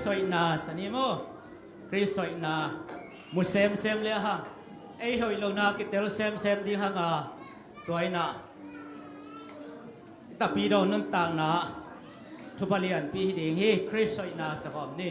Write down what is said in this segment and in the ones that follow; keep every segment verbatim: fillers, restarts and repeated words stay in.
Hoihna sa ni maw? Khrist hoihna mu semsem le hang, ei hoih lohna kitel semsem ding hang a, tua in ah i Tapidaw nuntakna thupha lianpi hi ding hi. Khrist hoihna sa khawm ni.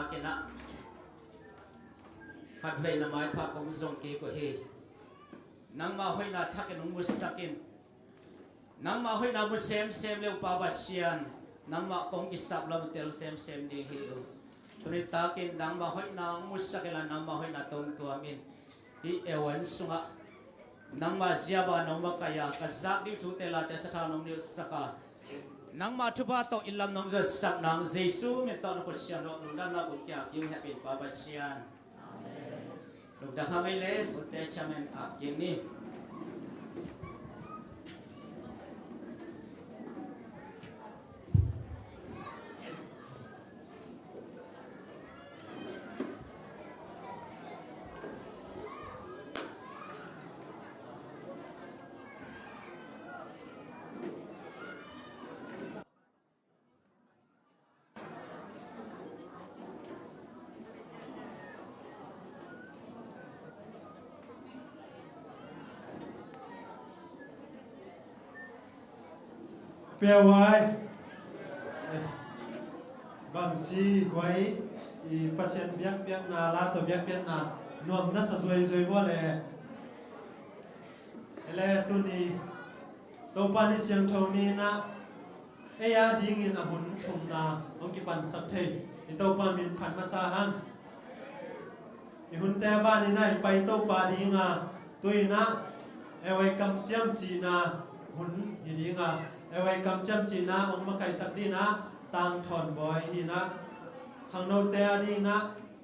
Kei na khat vei na maipha kong zong kik uh hi. Nangmah hoihna thakin hong musak in. Nangmah hoihna mu semsem le uh Pa Pasian, nangmah kong kisap lam uh tel semsem ding hi uh. Tuni takin nangmah hoihna hong musak in la nangmah hoihna tawh hong tuam in. Hih ewan sungah nangmah ziaba nong makaih a, ka zak ding thute late sathau nong nilhsak a, nangmah thupha tawh inn lam nong zuatsak nang Jesu min tawh na kut siang rawh lungdamna buk kia kiu hepin Pa Pasian. Lungdam hang ei le, utte chamen a kiang ni. Piauai. Bangci guai i Pasian biakpiakna la tawh biakpiakna nuam na sa zuaizui vua le. Ele tuni Topa ni siangtho ni na ei a dingin a hun thumna hong kipansak thei i Topa min phat masa hang. I hunte a ban in a i pai Topa dinga tuina ei kamciam cihna hun hi dinga ei kamciam cihna hong makaisak dina tangthawn bawi hi na khangnote a dina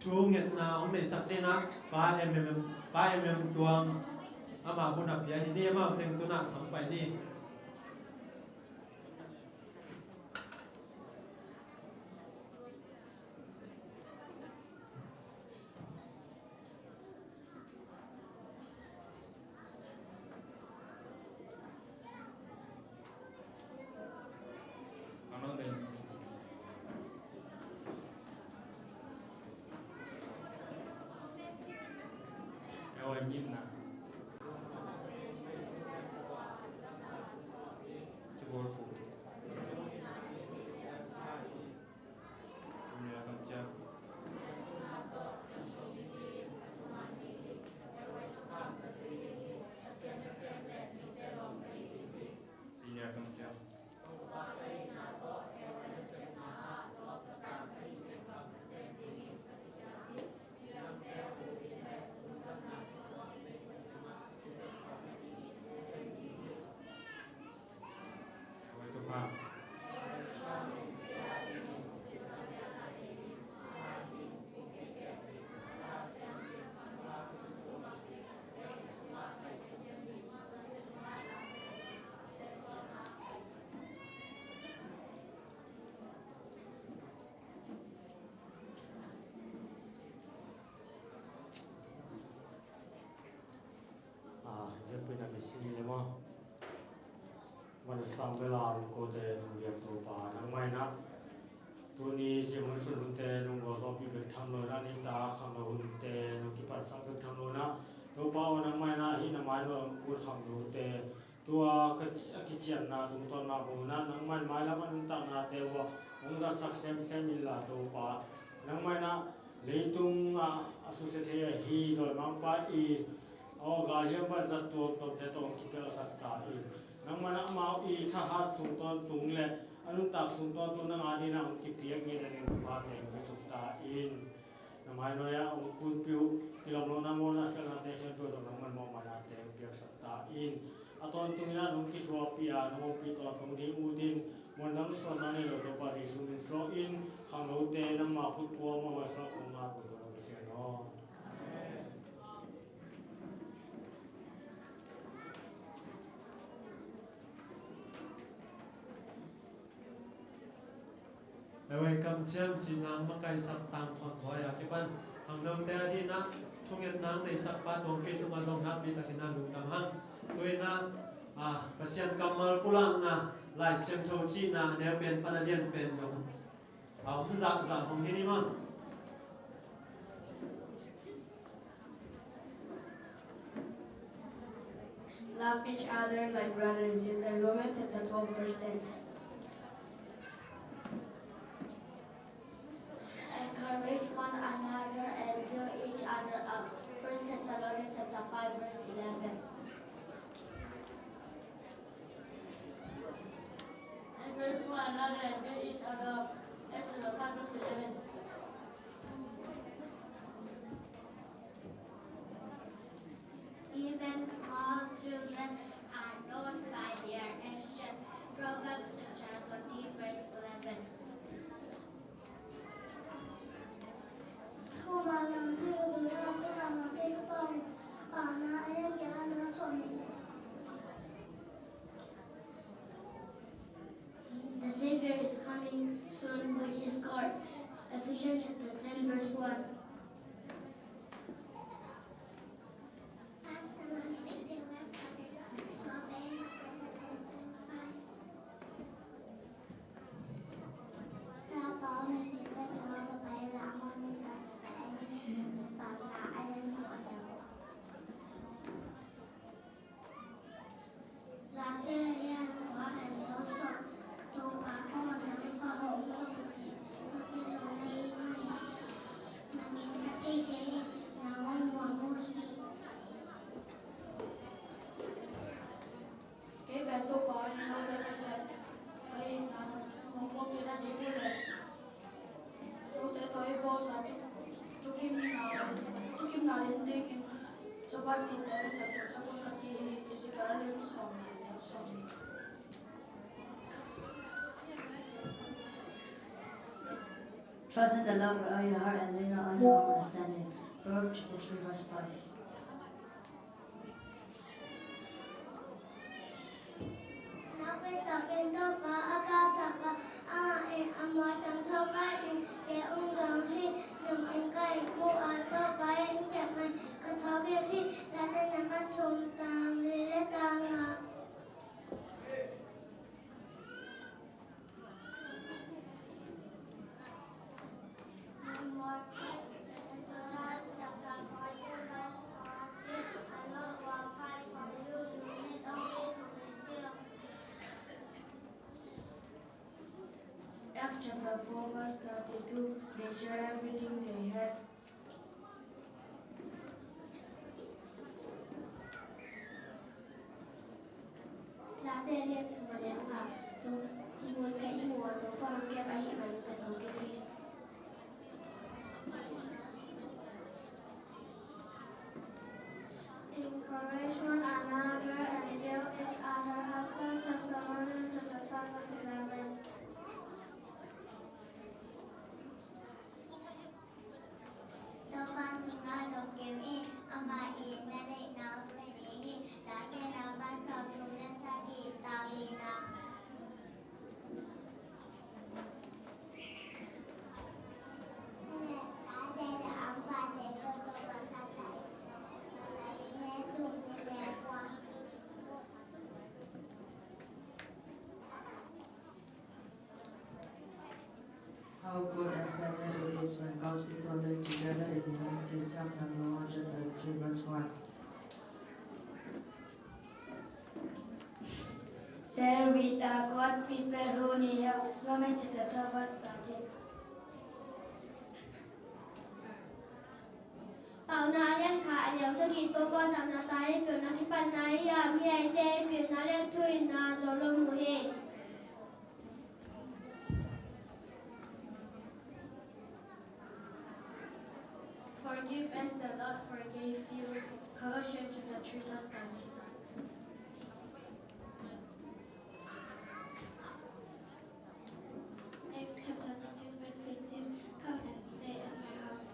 thu ngetna hong neisak dina Pa Em Em, Pa Em Em Tuang. Amah hun a pia hi ni, amau teng tuna sangpai ni. Ah, zepui na misi le mo. Van sang bela kote nung biak Topa nangmah in ah tuni ziamun sun hunte nung gawzawhpih bek tham lo in ah, nita khangno hunte nung kipatsak bek tham lo in ah, Topa aw nangmah in ah hih na mai lo kul khangno hunte tua ka, a kicianna tungtawn mah bangin ah nangmah in mailam a nuntaknate uh ah hong zatsak semsem inla Topa nangmah in ah leitung ah a susia thei ahi dawimangpa i aw galhiam pan zat tuamtuamte tawh hong kipiaksak ta in. Nangmah in ah amau i thahat sung tawntung le a nuntak sung tawntung nang adingin ah hong kipiak ngiat a ning pate hong kisuk ta in. Na mai nuai-ah hong kulpih uh kilawm lohna mawhna khialhnate khempeuh zong nangmah in mawhmahnate hong piaksak ta in. A tawntungin ah nong kithuahpih a nong ompih tawntung ding ut in muan dang suanna nei lo Topa Jesu min suak in khangnote nangma khut kua mawhmaih suak kong ngak uh Topa Pasian aw. Ei kamciam cihna makaisak tangthawn bawi a kipan khangnote a dingin ah thungetna neisakpa Tuangpi tungah zong nakpi takin ah lungdam hang. Tu-in ah, ah, Pasian kammal pulakna Lai Siangtho cihna a neu pen pan a lian pen dong a om zahzah hong hi ni maw? Love each other like brother and sister. Romans chapter twelve, verse ten. Encourage Soon by his God. Ephesians chapter ten, verse one. Kei pen Topa in note ka sep, ka itna hong pom ding a ding uh leh note tawh i bawlsa thukimna, thukimna ding dingin Sabbath nite ka sep, Sabbath ka ci hi. Ezekiel a lian sawm, sawm. Trust in the Lord with all your heart and lean not on your own understanding. Proverbs chapter three, verse five. Acts chapter four, verse thirty-two, they share everything they had. Late lian thum a lian nga, tu i mun ka i mu a, Topa hong kep ahih man ka thong kep hi. Encourage one another and build each other up. First Thessalonians chapter five, verse eleven. Topa sungah lungkim in, amah in na neihna hong pia ding hi. Late namba sawmthum le sagih, tang lina. How good and pleasant it is when God's people live together in unity. Psalm number one hundred thirty-three, verse one. Share with the God people who need help. Romans chapter twelve, verse thirteen. Paunak a lian khat a neu sagih, Topa thahatna tawh pilna kipatna hi a, mi a eite pilna le thuhilhna dawn lo mu hi. Forgive as the Lord forgave you. Colossians chapter three, verse thirteen. Acts chapter sixteen, verse fifteen. Come and stay at my house.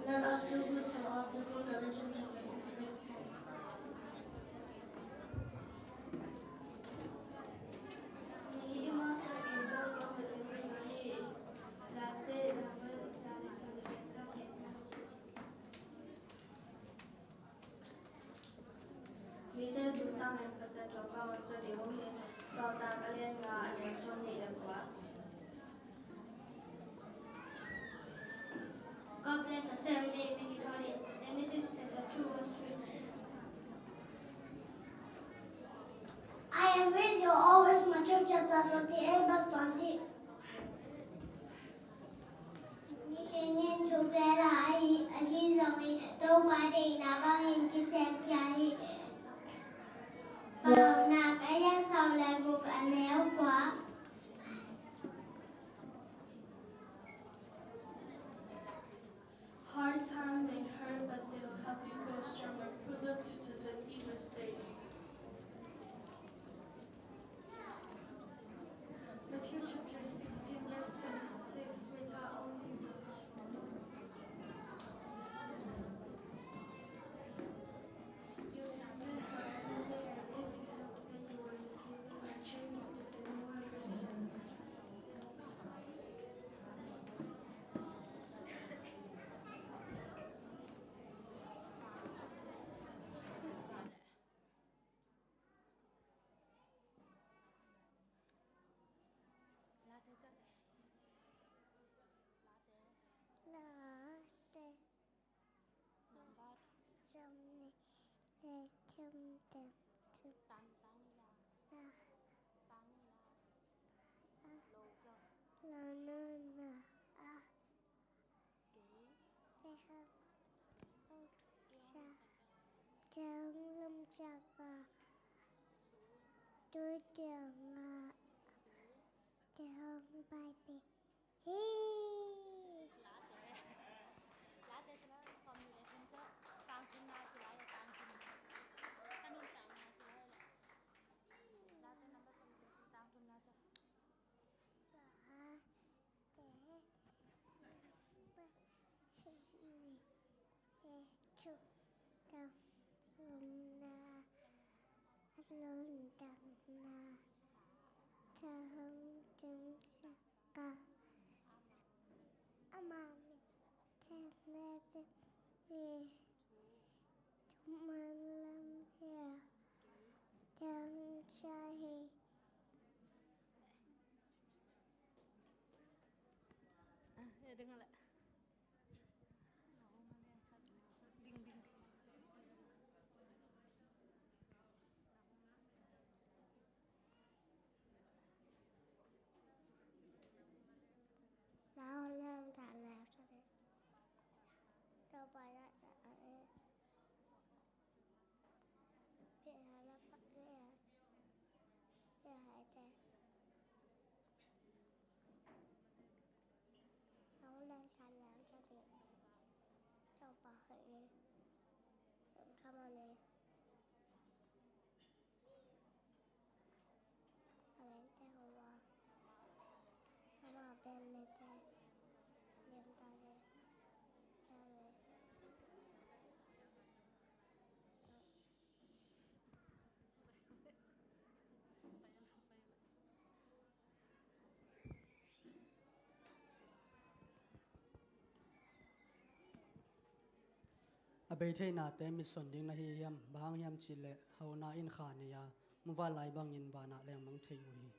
Let us do good to all people. Galatians chapter six, verse ten. Mite thu sang in Pasian thupha hong pia ding uh hi. Sawltak a lian nga, a neu sawmnih le kua. God bless the seven day ministry. Genesis chapter two, verse three. I am with you always, Matthew chapter twenty-eight, verse twenty. Mihing in thukhen a, ahi, ahi zongin Topa deihna bangin kisem khia hi. Paunak a lian sawm le guk, a neu kua. Hard time may hurt, but they will help you grow stronger. Proverbs chapter thirteen, verse eight. Tum tum tum. Tang tang ni la. La. Tang ni la. A. Lo tum. Lo no na. A. Ke. Ke ha. O. Sa. Tang lum sa ka. Tu tiang a. Te hong pai pe. Hi. Late. Late ci la sawm ni le thum ca. Tang thum na ci la tang thum. Kanun tang na ci la. Late number sawm ni le thum tang thum na ca. Late number sawm ni le thum tang thum na. Alon tang na. Tang thum sa. Ka. Ama mi. Tang na tang hi. Thuman lam hi. Tang sa hi. Ah, ya dengar lah. Ding, ding, ding. Lau lem ta lem sa de. Tau pa ya sa a e. Pe ha la pa de ya. Pe ha de. Lau lem ta lem sa de. Tau pa ha de. Come on, eh. A lente hua. Ama pen lente. Liam ta le. Ta le. A bei theihnate mitson ding na hi hiam? Bang hang hiam cih leh hauna in kha nei a, muval lai bangin vanah lengmang thei uh hi.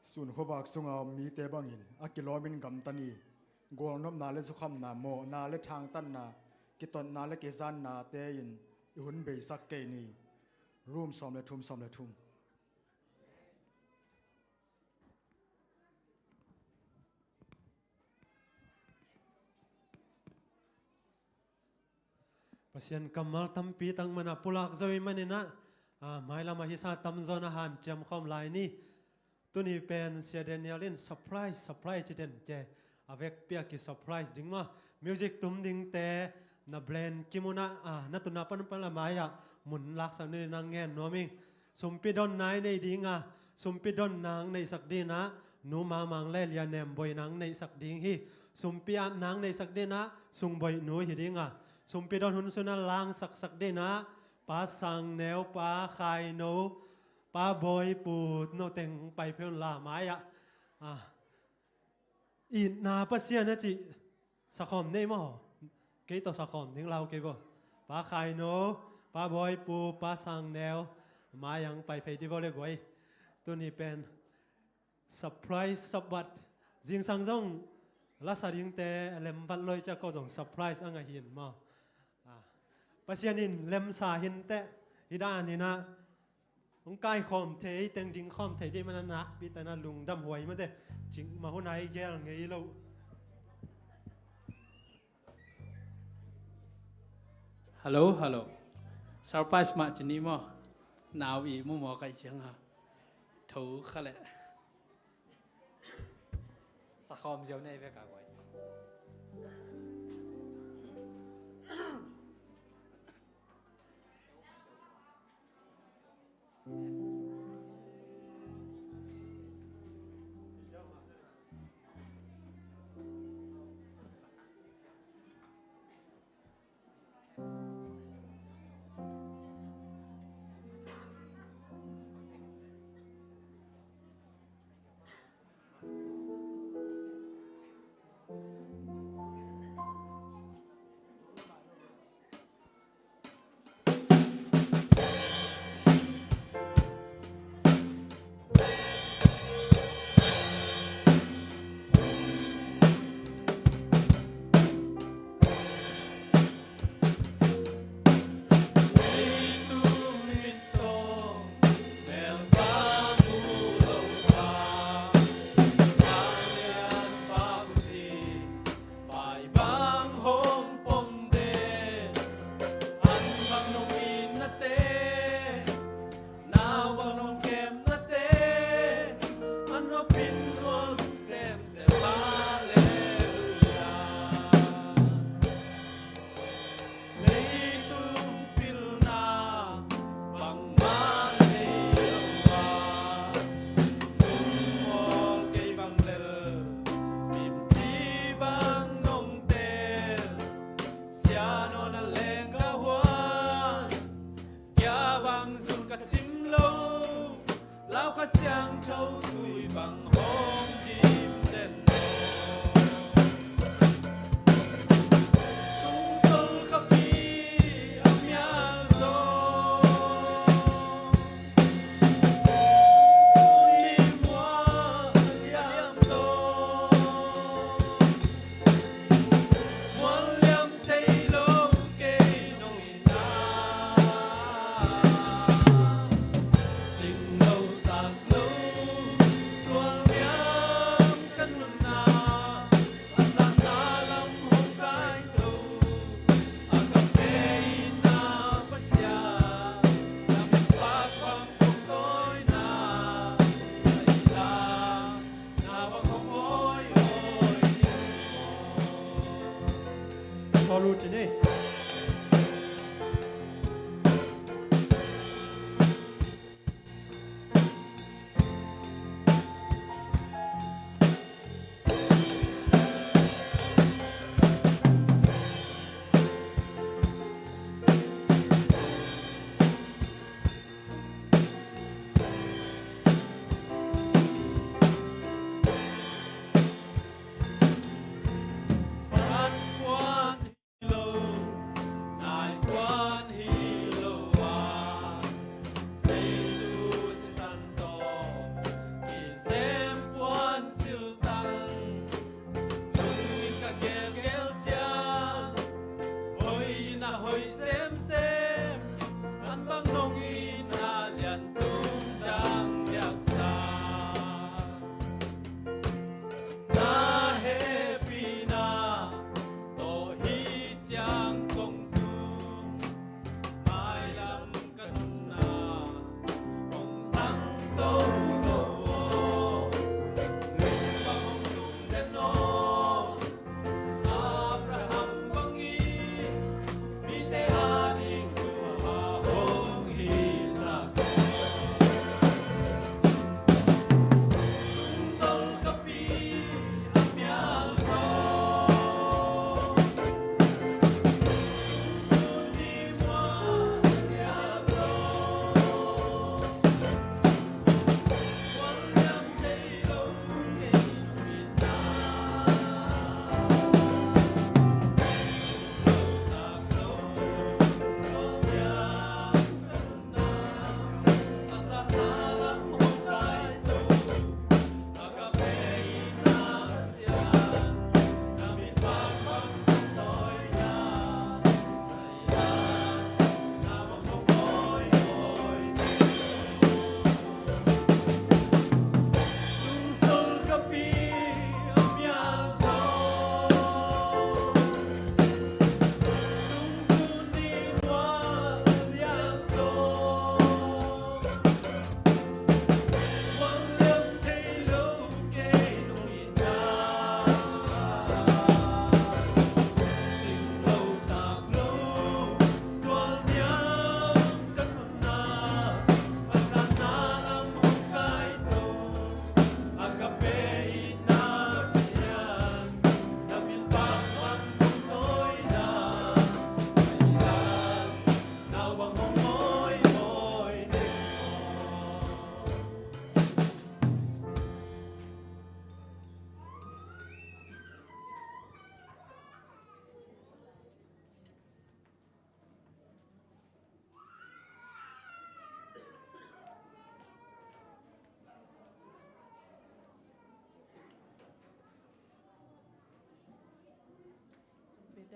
Sun khuavak sunga om mite bangin a kilawmin gamta ni. Gualnopna le zukhamna, mawhna le thangtatna, kitotna le kizannate in i hun beisak kei ni. Room sawm le thum, sawm le thum. Pasian kammal tampi tak mana pulak zo i maninah, a, mailam a hisa tamzaw na hanciam khawm lai ni. Tuni pen Sia Daniel in surprise, surprise ci den ke. A vekpi a kisurprise ding maw. Music tum dingte na blend kimunah, a, na tuna panpan la mai-ah mun laksak ni, nang ngen nuam ing. Sumpi donna i nei dinga, sumpi donna ang neihsak dinah, nu Mamang le Lia Nem boina ang neihsak ding hi. Sumpi apna ang neihsak dinah, sungboih nu hi dinga. Sumpi don hun suna langsaksak dinah, Pa Sang Neu, Pa Khai No, Pa Bawi, Pu No teng pai phei un la mai-ah. Ah. Itna Pasian a cih sakhawm nei maw? Kei tawh sakhawm ding lau kei bo. Pa Khai No, Pa Bawi, Pu, Pa Sang Neu, mai-ah ang pai phei di bo le guai. Tuni pen surprise Sabbath. Zingsang zong lasa dingte lemvat loi ciah ko zong surprise a ngah hin maw? Ah. Pasian in lemsa hinteh, hi daninah hong kaikhawm thei, teng dingkhawm thei dih mana nakpi tana lungdam huai mate. Cik mah hun ai gel ngei lo. Hello, hello. Surprise mah ci ni maw? Nau i mu maw kai ciang ha. Tho kha leh. Sakhawm ziau nei vek a guai.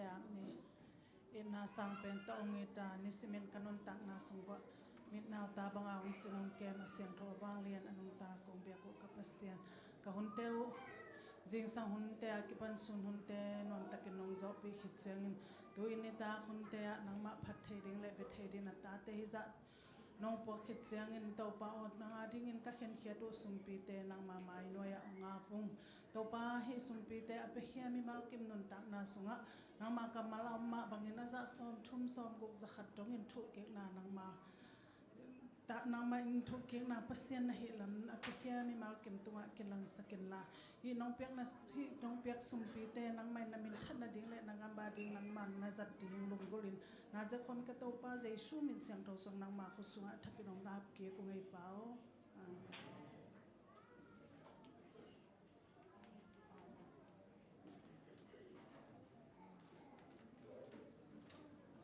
Ni, itna sang pen tawh hong it a, nisimin ka nuntakna sung uah mitnau ta banga hong cing hong kem a siangtho a vanglian a nungta kong biak uh ka Pasian, ka hunte uh, zingsang hunte a kipan sun hunte nuamtakin nong zawhpih khit ciangin, tu-in nitak hunte ah nangmah phat thei ding le bia thei ding na tate hizah nong puak khit ciangin, Topa aw, nang adingin ka khenkhiat uh sumpite nangma mai nuai-ah hong ap ung. Topa, hih sumpite a piakhia mimal kim nuntakna sungah nangma kammal a om mah bangin a zah sawmthum sawmguk zakhat dongin thuhkikna nangma ta, nangmah in thuhkikna Pasian na hih lam a piakhia mimal kim tungah kilangsak inla, hih nong piakna, hih nong piak sumpite nangmah in na minthat nading le na gam ading nangmah na zat ding lunggulhin na zek khawm ka Topa Jesu min siangtho sung nangma khut sungah thakin hong ap kik ung ei Pa aw. Amen.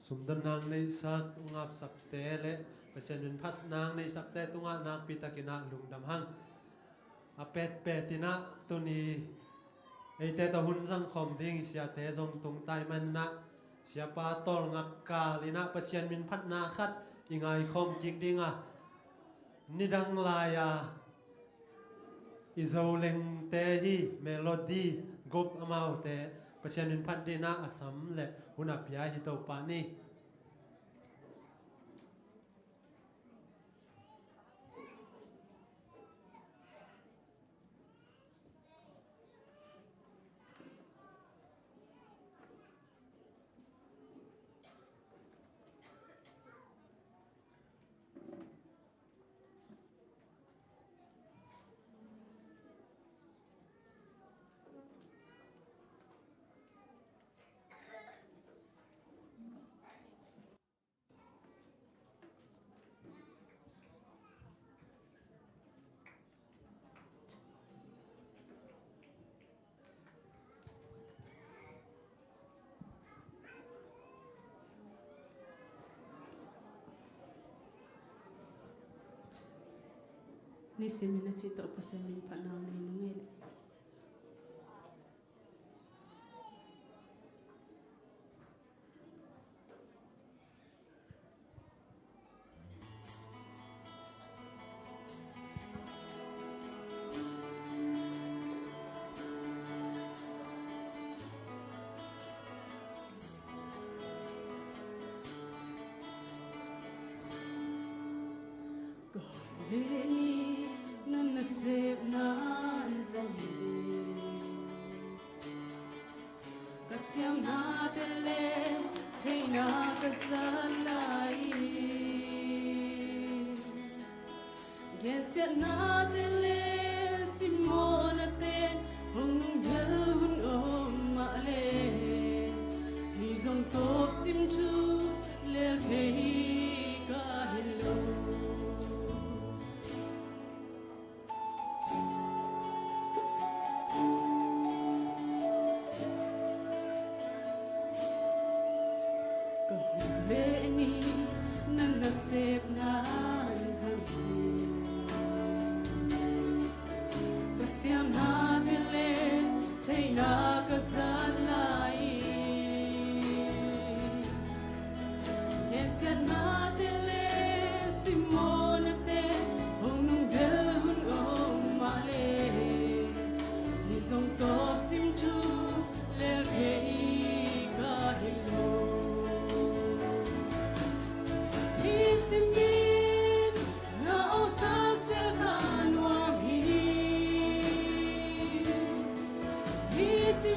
Sumdon nang neihsak, ngapsakte le Pasian min phat nang neihsakte tungah nakpi takin ah lungdam hang. A petpet in ah tuni eite tawh hun zangkhawm ding i siate zong tungta ahih manin ah, siapa tawlngak kal in ah Pasian min phatna khat i ngaikhawm kik ding a, nidang lai-a i Zolengte hi, Melody group amaute Pasian min phat ding in ah a sam le hun a pia hi Topa ni. Nisimin a cih tawh Pasian min phatna nei nung ei. Ka hong leh ni na nasepna an zang hi. Ka siamnate le theihna ka zat lai hi. Gensiatnate le simmawhnate hong nunggel hun om mah le, hih zong tawpsim thu lel thei ka hi lo. Ka hun leh ni na nasepna an zang hi. Ka siamnate le theihna ka zat lai hi. Gensiatnate le simmawhnate hong nunggel hun om mah le, hih zong tawpsim thu lel thei ka hi lo. Nisimin na awlsak zel ka nuam hi. Nisimin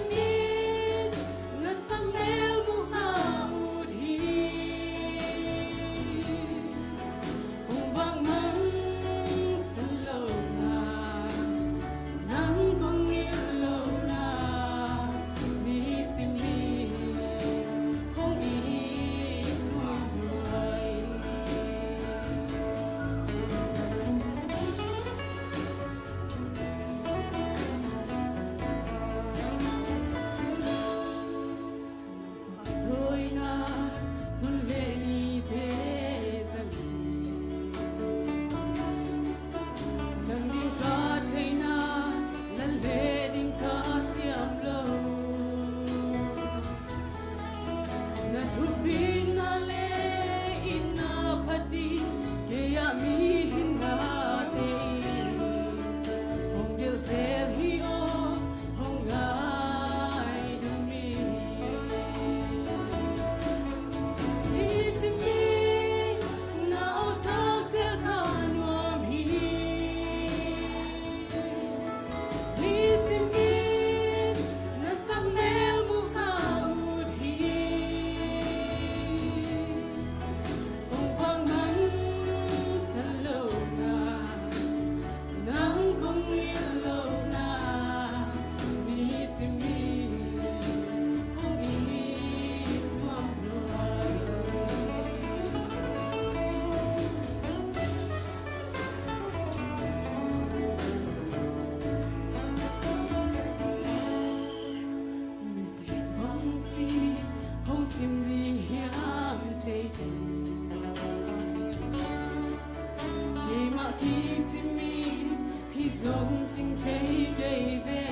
Hi simin hi zong cing thei kei ve.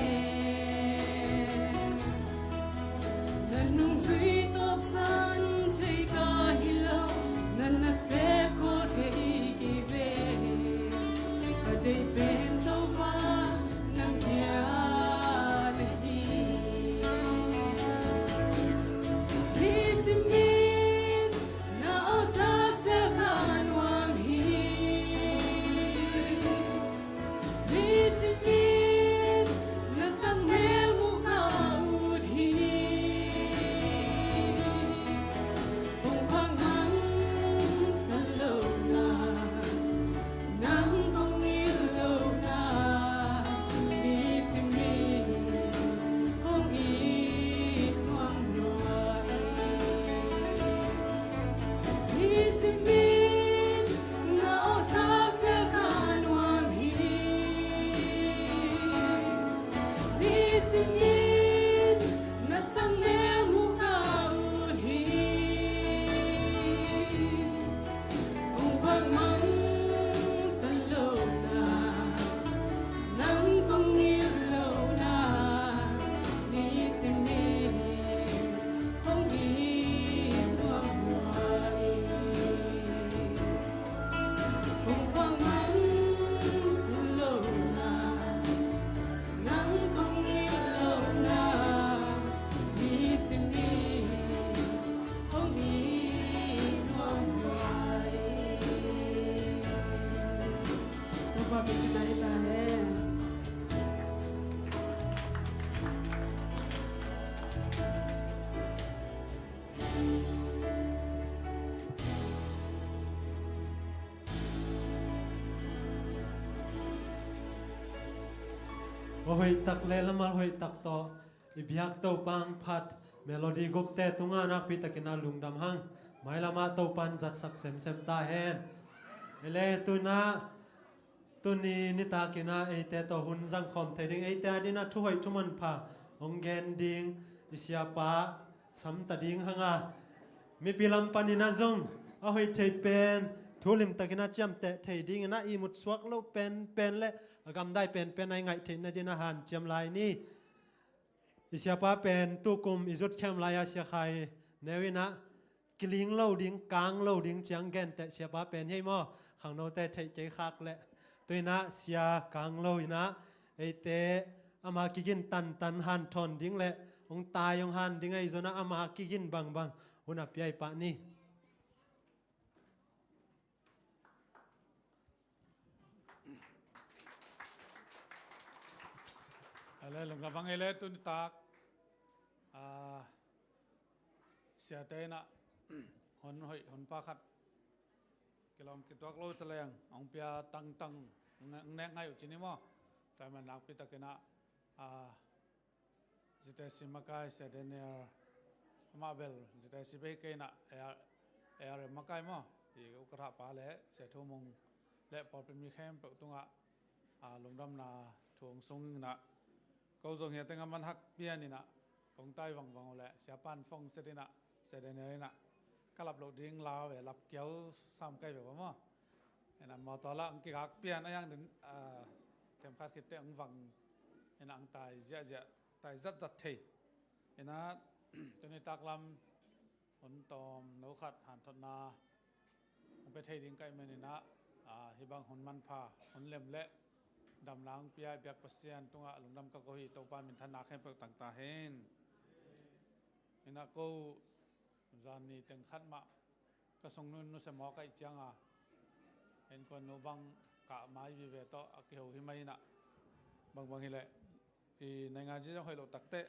Na nungzui tawpsan thei ka hi lo, na nasep khawl thei kei ve. Ka deih pen Topa nang hia na hi. Hi simin na awlsak zel kha nuam hi. Hi simin na sangmel muh ka ut hi. Kong vak mang sa lo na, nang kong it lo na, hi simin hong it nuam lua hi. Hi simin na awlsak zel kha nuam hi. Hi simin na sangmel muh ka ut hi. Kong vak mang sa lo na, nang kong it lo na, hi simin hong it nuam lua hi. Kong vak mang sa lo na, nang kong it lo na, hi simin hong it nuam lua hi. Topa min thang ta hen. Aw hoih tak le lamal hoih tak tawh i biak Topa hong phat Melody gupte tungah nakpi takin a lungdam hang. Mailamah Topa in zatsak semsem ta hen. Ele tunah tuni nitakin ah eite tawh hun zangkhawm thei ding, eite adingin ah thuhoih thumanpha hong gen ding i siapa sam ta ding hang a, mipi lam panin ah zong a hoih thei pen thu limtakin ah ciamteh thei dingin ah ihmut suak loh penpen le a gamdai penpen a i ngaih theihna dingin ah hanciam lai ni. I siapa pen tukum i zut khem lai-a Sia Khai Neu in ah kiling lo ding, kang lo ding ci-a hong genteh siapa pen hi ei maw? Khangnote theih kei khak leh. Tu in ah Sia Kang Lo in ah eite ama kigin tantan hanthawn ding le hong tai hong han ding ahi zongin ah ama kigin bangbang hun a pia i pah ni. Ale, lungdam hang ei le tuni tak, ah, siate in ah hun hoih hun pha khat kilawm kituak lo ta leng hong pia tangtang hong nek ngai uh ci ni maw? Tua ahih manin nakpi takin ah, ah, J T C makai Sia Daniel, amah bel J T C bek hi kei in ah, A R M makai maw, i ukatha pa le Sia Thu Mung le pawlpi mi khempeuh tungah, ah, lungdamna thu hong sung in ah, ko zong hi a teng a man hak pian in ah kong tai vangvang uh leh siapa'n phone set in ah Sia Daniel in ah ka lap loh ding lau e, lap kiau sam kai ve maw? In ah mawtaw lah hong kigak pian a, yang din, ah, themkhat khit teh hong vang in ah hong tai ziahziah, tai zatzat thei. In ah tuni tak lam hun tawm no khat hanthotna hong pia thei ding ka hih manin ah, ah, hih bang hun manpha, hun lem le damna hong pia i biak Pasian tungah lungdam ka ko hi. Topa minthanna khempeuh tang ta hen. In ah ko zan ni teng khat mah ka sung nu in nusia mawk ahih ciangin innkuan nu bang kah mai vive tawh a kiho hi mai in ah, bangbang hi leh i naingan ci zong hoih loh tak teh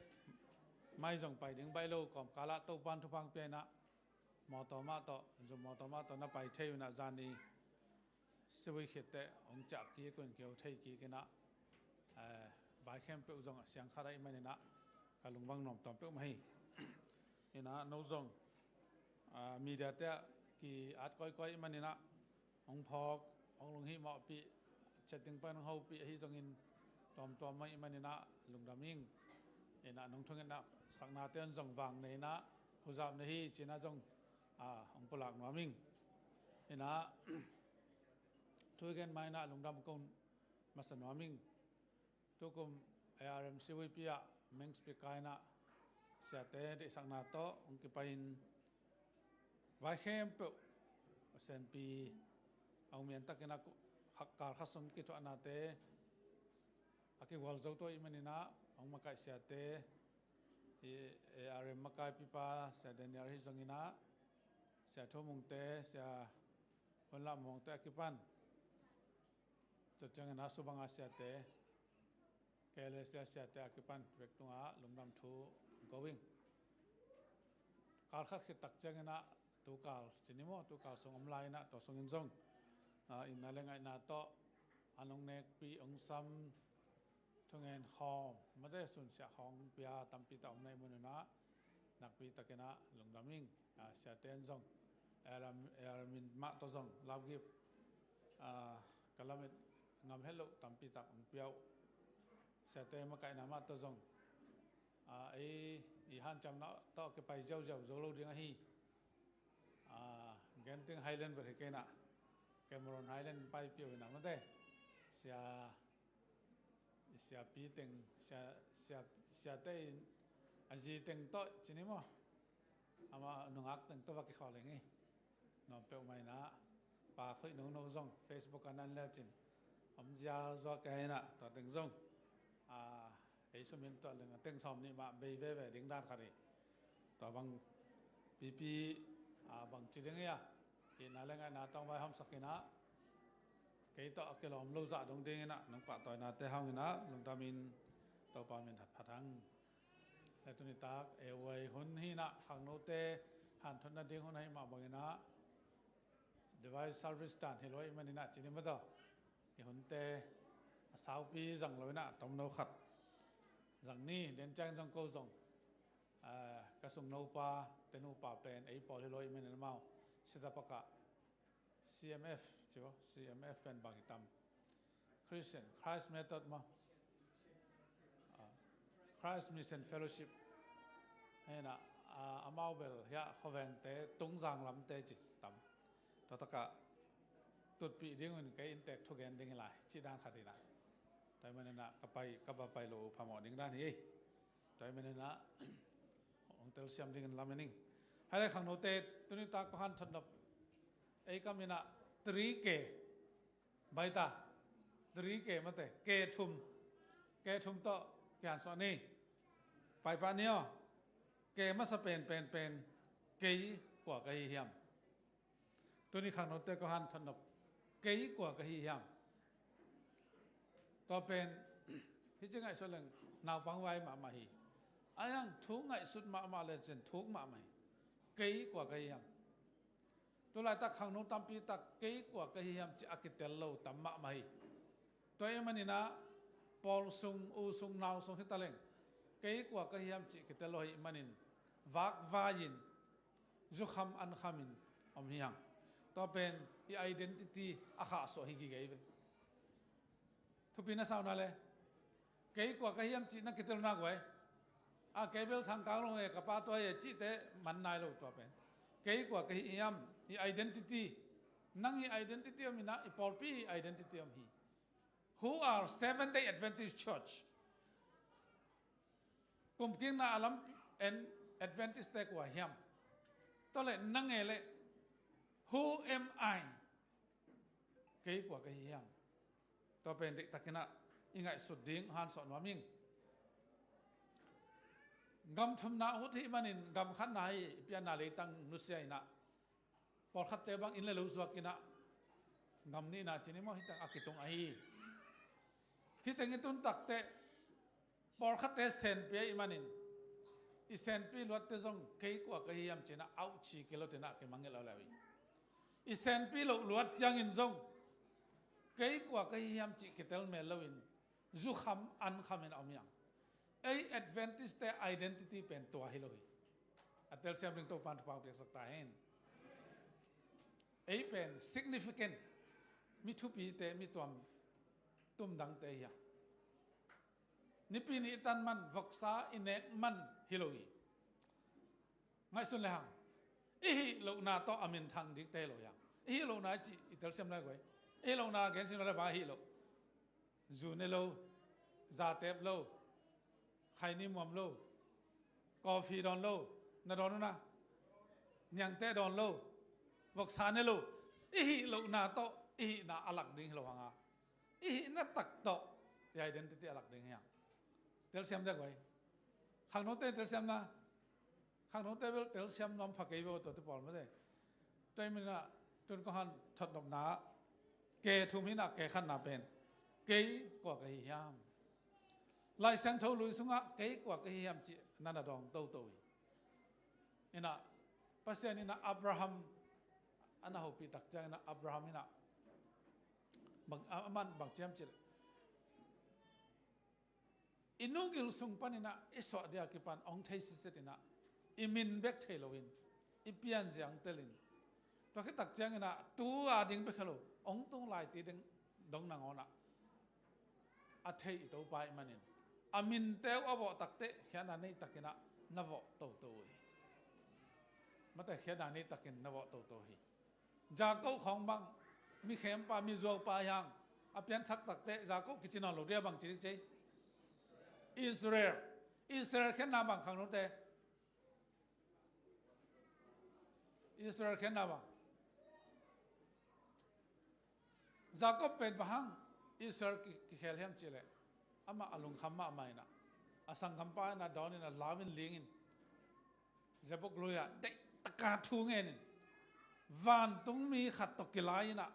mai zong pai ding baih lo kawmkal ah Topa'n thupha hong pia in ah mawtaw mah tawh, zum mawtaw mah tawh na pai thei uh in ah zan ni sivui khit teh hong ciah kik un, kiho thei kik in ah, eh, vai khempeuh zong a siang khat ahih manin ah ka lungdam nuam tawm peuhmah hi. In ah no zong, ah, media te ah ki-at kawikawi ahih manin ah hong phawk, hong lunghihmawhpih, chatting pan hong hopih ahi zongin tuamtuam mah ahih manin ah lungdam ing. In ah nong thungetna saknate un zong vang nei in ah huzap na hi ci-in ah zong, ah, hong pulak nuam ing. In ah Thu i gen ma-in ah lungdam kong masa nuam ing. Tukum A R M C Veipi ah main speaker in ah siate deihsakna tawh hong kipai-in vai khempeuh a senpi a hong miantakin ah kal khat sung kithuahnate a kigualzo tuah ahih manin ah hong makaih siate, i A R M makaipipa Sia Daniel ahi zongin ah, Sia Thu Mungte, Sia Hun Lam Mungte a kipan, tua ciangin ah subanga siate, K L S A siate a kipan bek tungah lungdam thu ko ing. Kal khat khit tak ciangin ah tukal, ci ni maw, tukal sung om lai-in ah tua sungin zong, ah, itna le ngaihna tawh an hong nekpih, hong sam, thungen khawm, mate sunsiah khawm pia tampi tak om na hih manin ah nakpi takin ah lungdam ing. Ah, siate in zong A R M, A R M in mah tawh zong love gift, ah, ka lamet ngam het loh tampi tak hong pia uh. Siate makaihna mah tawh zong, ah, ei i hanciamna tawh kipai ziauziau zo lo ding ahi. Ah, Genting Highland bel hi kei in ah, Cameron Highland paipih uh in ah, mate, sia, siapi teng, sia, sia, siate in a zi teng tawh ci ni maw, amah nungak teng tawh va kikhawl ing ei. Nuam peuhmah in ah, pa khoih nono zong Facebook ah nan le cin om ziazua kei in ah, tua teng zong, ah, ei sum in tua leng a teng sawm nih mah bei veve ding dan khat hi. Tua bang pipi, ah, bangci ding hi a, itna le ngaihna tawh hong vaihawmsak in ah, kei tawh a kilawm lo zah dong dingin ah nong pahtawinate hang in ah lungdamin Topa min phat hang. Le tuni tak A Y hun hi in ah, khangnote hanthotna ding hun ahih mah bangin ah, device service dan hi lo ahih manin ah, ci ni maw, tua i hunte a saupi zang lo in ah, tomno khat zang ni. Den ciang zong ko zong, ah, ka sungnopa, te nupa pen ei pawl hi lo ahih manin amau setup ah C M F, ci bo, C M F pen bang hi tam? Christian, Christ Method maw? Ah, Christ Mission Fellowship. Hi in ah, ah, amau bel hiah khuavengte, Tungzang lamte ci tam. Tua takah tutpih ding un, kei inntek thugen ding hi lai, cih dan khat hi in ah. Tua ahih manin ah ka pai, ka va pai loh uh phamawh ding dan hi ei. Tua ahih manin ah hong telsiam dingin lamen ing. Hai le khangnote, tuni tak ko hanthot nop, ei kam in ah three K, baita, three K mate, K thum, K thum tawh kihansuah ni. Paipah ni aw. K masa pen, pen, pen, kei kua ka hi hiam? Tuni khangnote ko hanthot nop, kei kua ka hi hiam? Tua pen hih ci ngaihsut leng naupang vai mahmah hi. Ahi hang thu ngaihsut mahmah le cin thuk mahmah hi. Kei kua ka hi hiam? Tulaitak khangno tampi tak kei kua ka hi hiam cih a kitel lo tam mahmah hi. Tua ahih manin ah pawl sung, u sung, nau sung hi taleng, kei kua ka hi hiam cih kitel lo ahih manin vakvai-in, zukham ankhamin om hi hang. Tua pen i identity a khahsuah hi gige hi ve. Thupi na sa uh na le, kei kua ka hi hiam cih na kitel nak uh ai. A, kei bel Thangkang lo nge, ka pa tua hi e cihte man nai lo. Tua pen kei kua ka hi hiam, i identity. Nang i identity om in ah, i pawlpi i identity om hi. Who are Seventh Day Adventist Church? Kumkikna a lam en Adventist te kua hiam? Tua le nang e le, who am I? Kei kua ka hi hiam? Tua pen deihtakin ah i ngaihsut ding hansuah nuam ing. Gam thumna ut hi manin gam khatna hi, i pianna leitang nusia in ah, pawlkhatte bang inn le lo zuak in ah, gam nihna ci ni maw, hih teng a kitung ahi hi. Hih teng i tun takteh pawlkhatte senpi ahih manin, i senpi luatte zong kei kua ka hi hiam ci-in ah auchi kilot in ah kimangngilh leuleu hi. I senpi loh luat ciangin zong kei kua ka hi hiam cih kitel mel loin zukham ankham in a om hi hang. Ei Adventist-te identity pen tua hi lo hi. A telsiam ding Topa'n thupha hong piaksak ta hen. Ei pen significant, mi thupite, mi tuam tumdangte hi hang. Nipi ni i tan man, voksa i nek man hi lo hi. Ngaihsun le hang, i hih lohna tawh a minthang dikte hi lo hi hang. I hih lohna i cih i telsiam lai guai, I hih lohna gen sin le bang a hih loh. Zu ne lo, zatep lo, khaini muam lo, coffee dawn lo, na dawn uh na, niangteh dawn lo, voksa ne lo, i hih lohna tawh i hihna a lak ding hi lo hang a, i hihna tak tawh i identity a lak ding hi hang. Telsiam dek vai. Khangnote telsiamna. Khangnote bel telsiam nuam pha kei ve, tua te pawl mate. Tua hi manin ah tun kong han thotnopna ah ke thum hi in ah, ke khatna pen kei kua ka hi hiam? Lai Siangtho lui sungah kei kua ka hi hiam cih na na dawng toto hi. In ah Pasian in ah Abraham a na hopih tak ciangin ah Abraham in ah bang, a, aman bang ci hiam cih leh, i nu gil sung panin ah i suah dia kipan hong thei siset in ah, i min bek thei loin i pianzia hong telin, tua khit tak ciangin ah tu a ding bek hi lo, hong tung lai ti ding dong nangawn ah a thei i Topa ahih manin, a minte uh a vawh takteh khiatna nei takin ah na vawh toto uh hi. Mate, khiatna nei takin na vawh toto uh hi. Jakob khawng bang mi khempa, mi zuaupa hi hang, a pianthak takteh Jakob kici nawn lo dia, bang ci ding ci? Israel. Israel khenna bang, khangnote? Israel khenna bang? Jakob pen bang hang Israel ki, kikhel hiam cih leh, amah a lungkham mahmah in ah, a sanggampa in ah dawn in ah, lau in, ling in, Jabok lui ah deih taka thu ngen in, vantung mi khat tawh kilai in ah,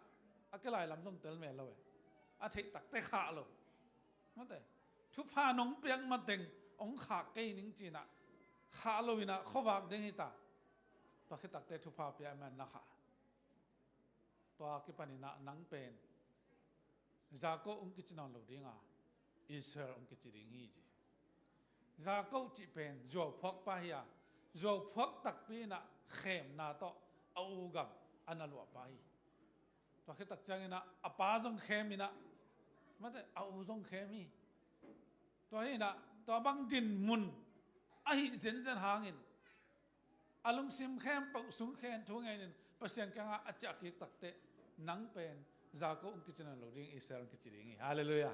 a kilai lam zong tel mel lo e. A theih takteh khah lo. Mate, thupha nong piak mateng hong khah kei ning ci in ah, khah lo in ah khuavak ding hi ta. Tua khit takteh thupha pia ahih manin na khah. Tua kipan in ah nang pen Jakob hong kici nawn lo ding a, Israel hong kici ding hi ci. Jakob cih pen zuauphuakpa hi a, zuauphuak takpi in ah khemna tawh a u gam a na luahpa hi. Tua khit tak ciangin ah a pa zong khem in ah, mate, a u zong khem hi. Tua hi in ah tua bang dinmun ahih zenzen hangin, a lungsim khempeuh sung khen thu ngenin Pasian kiangah a ciah kik takteh, nang pen Jakob hong kici nawn lo ding, Israel hong kici ding hi. Halleluiah.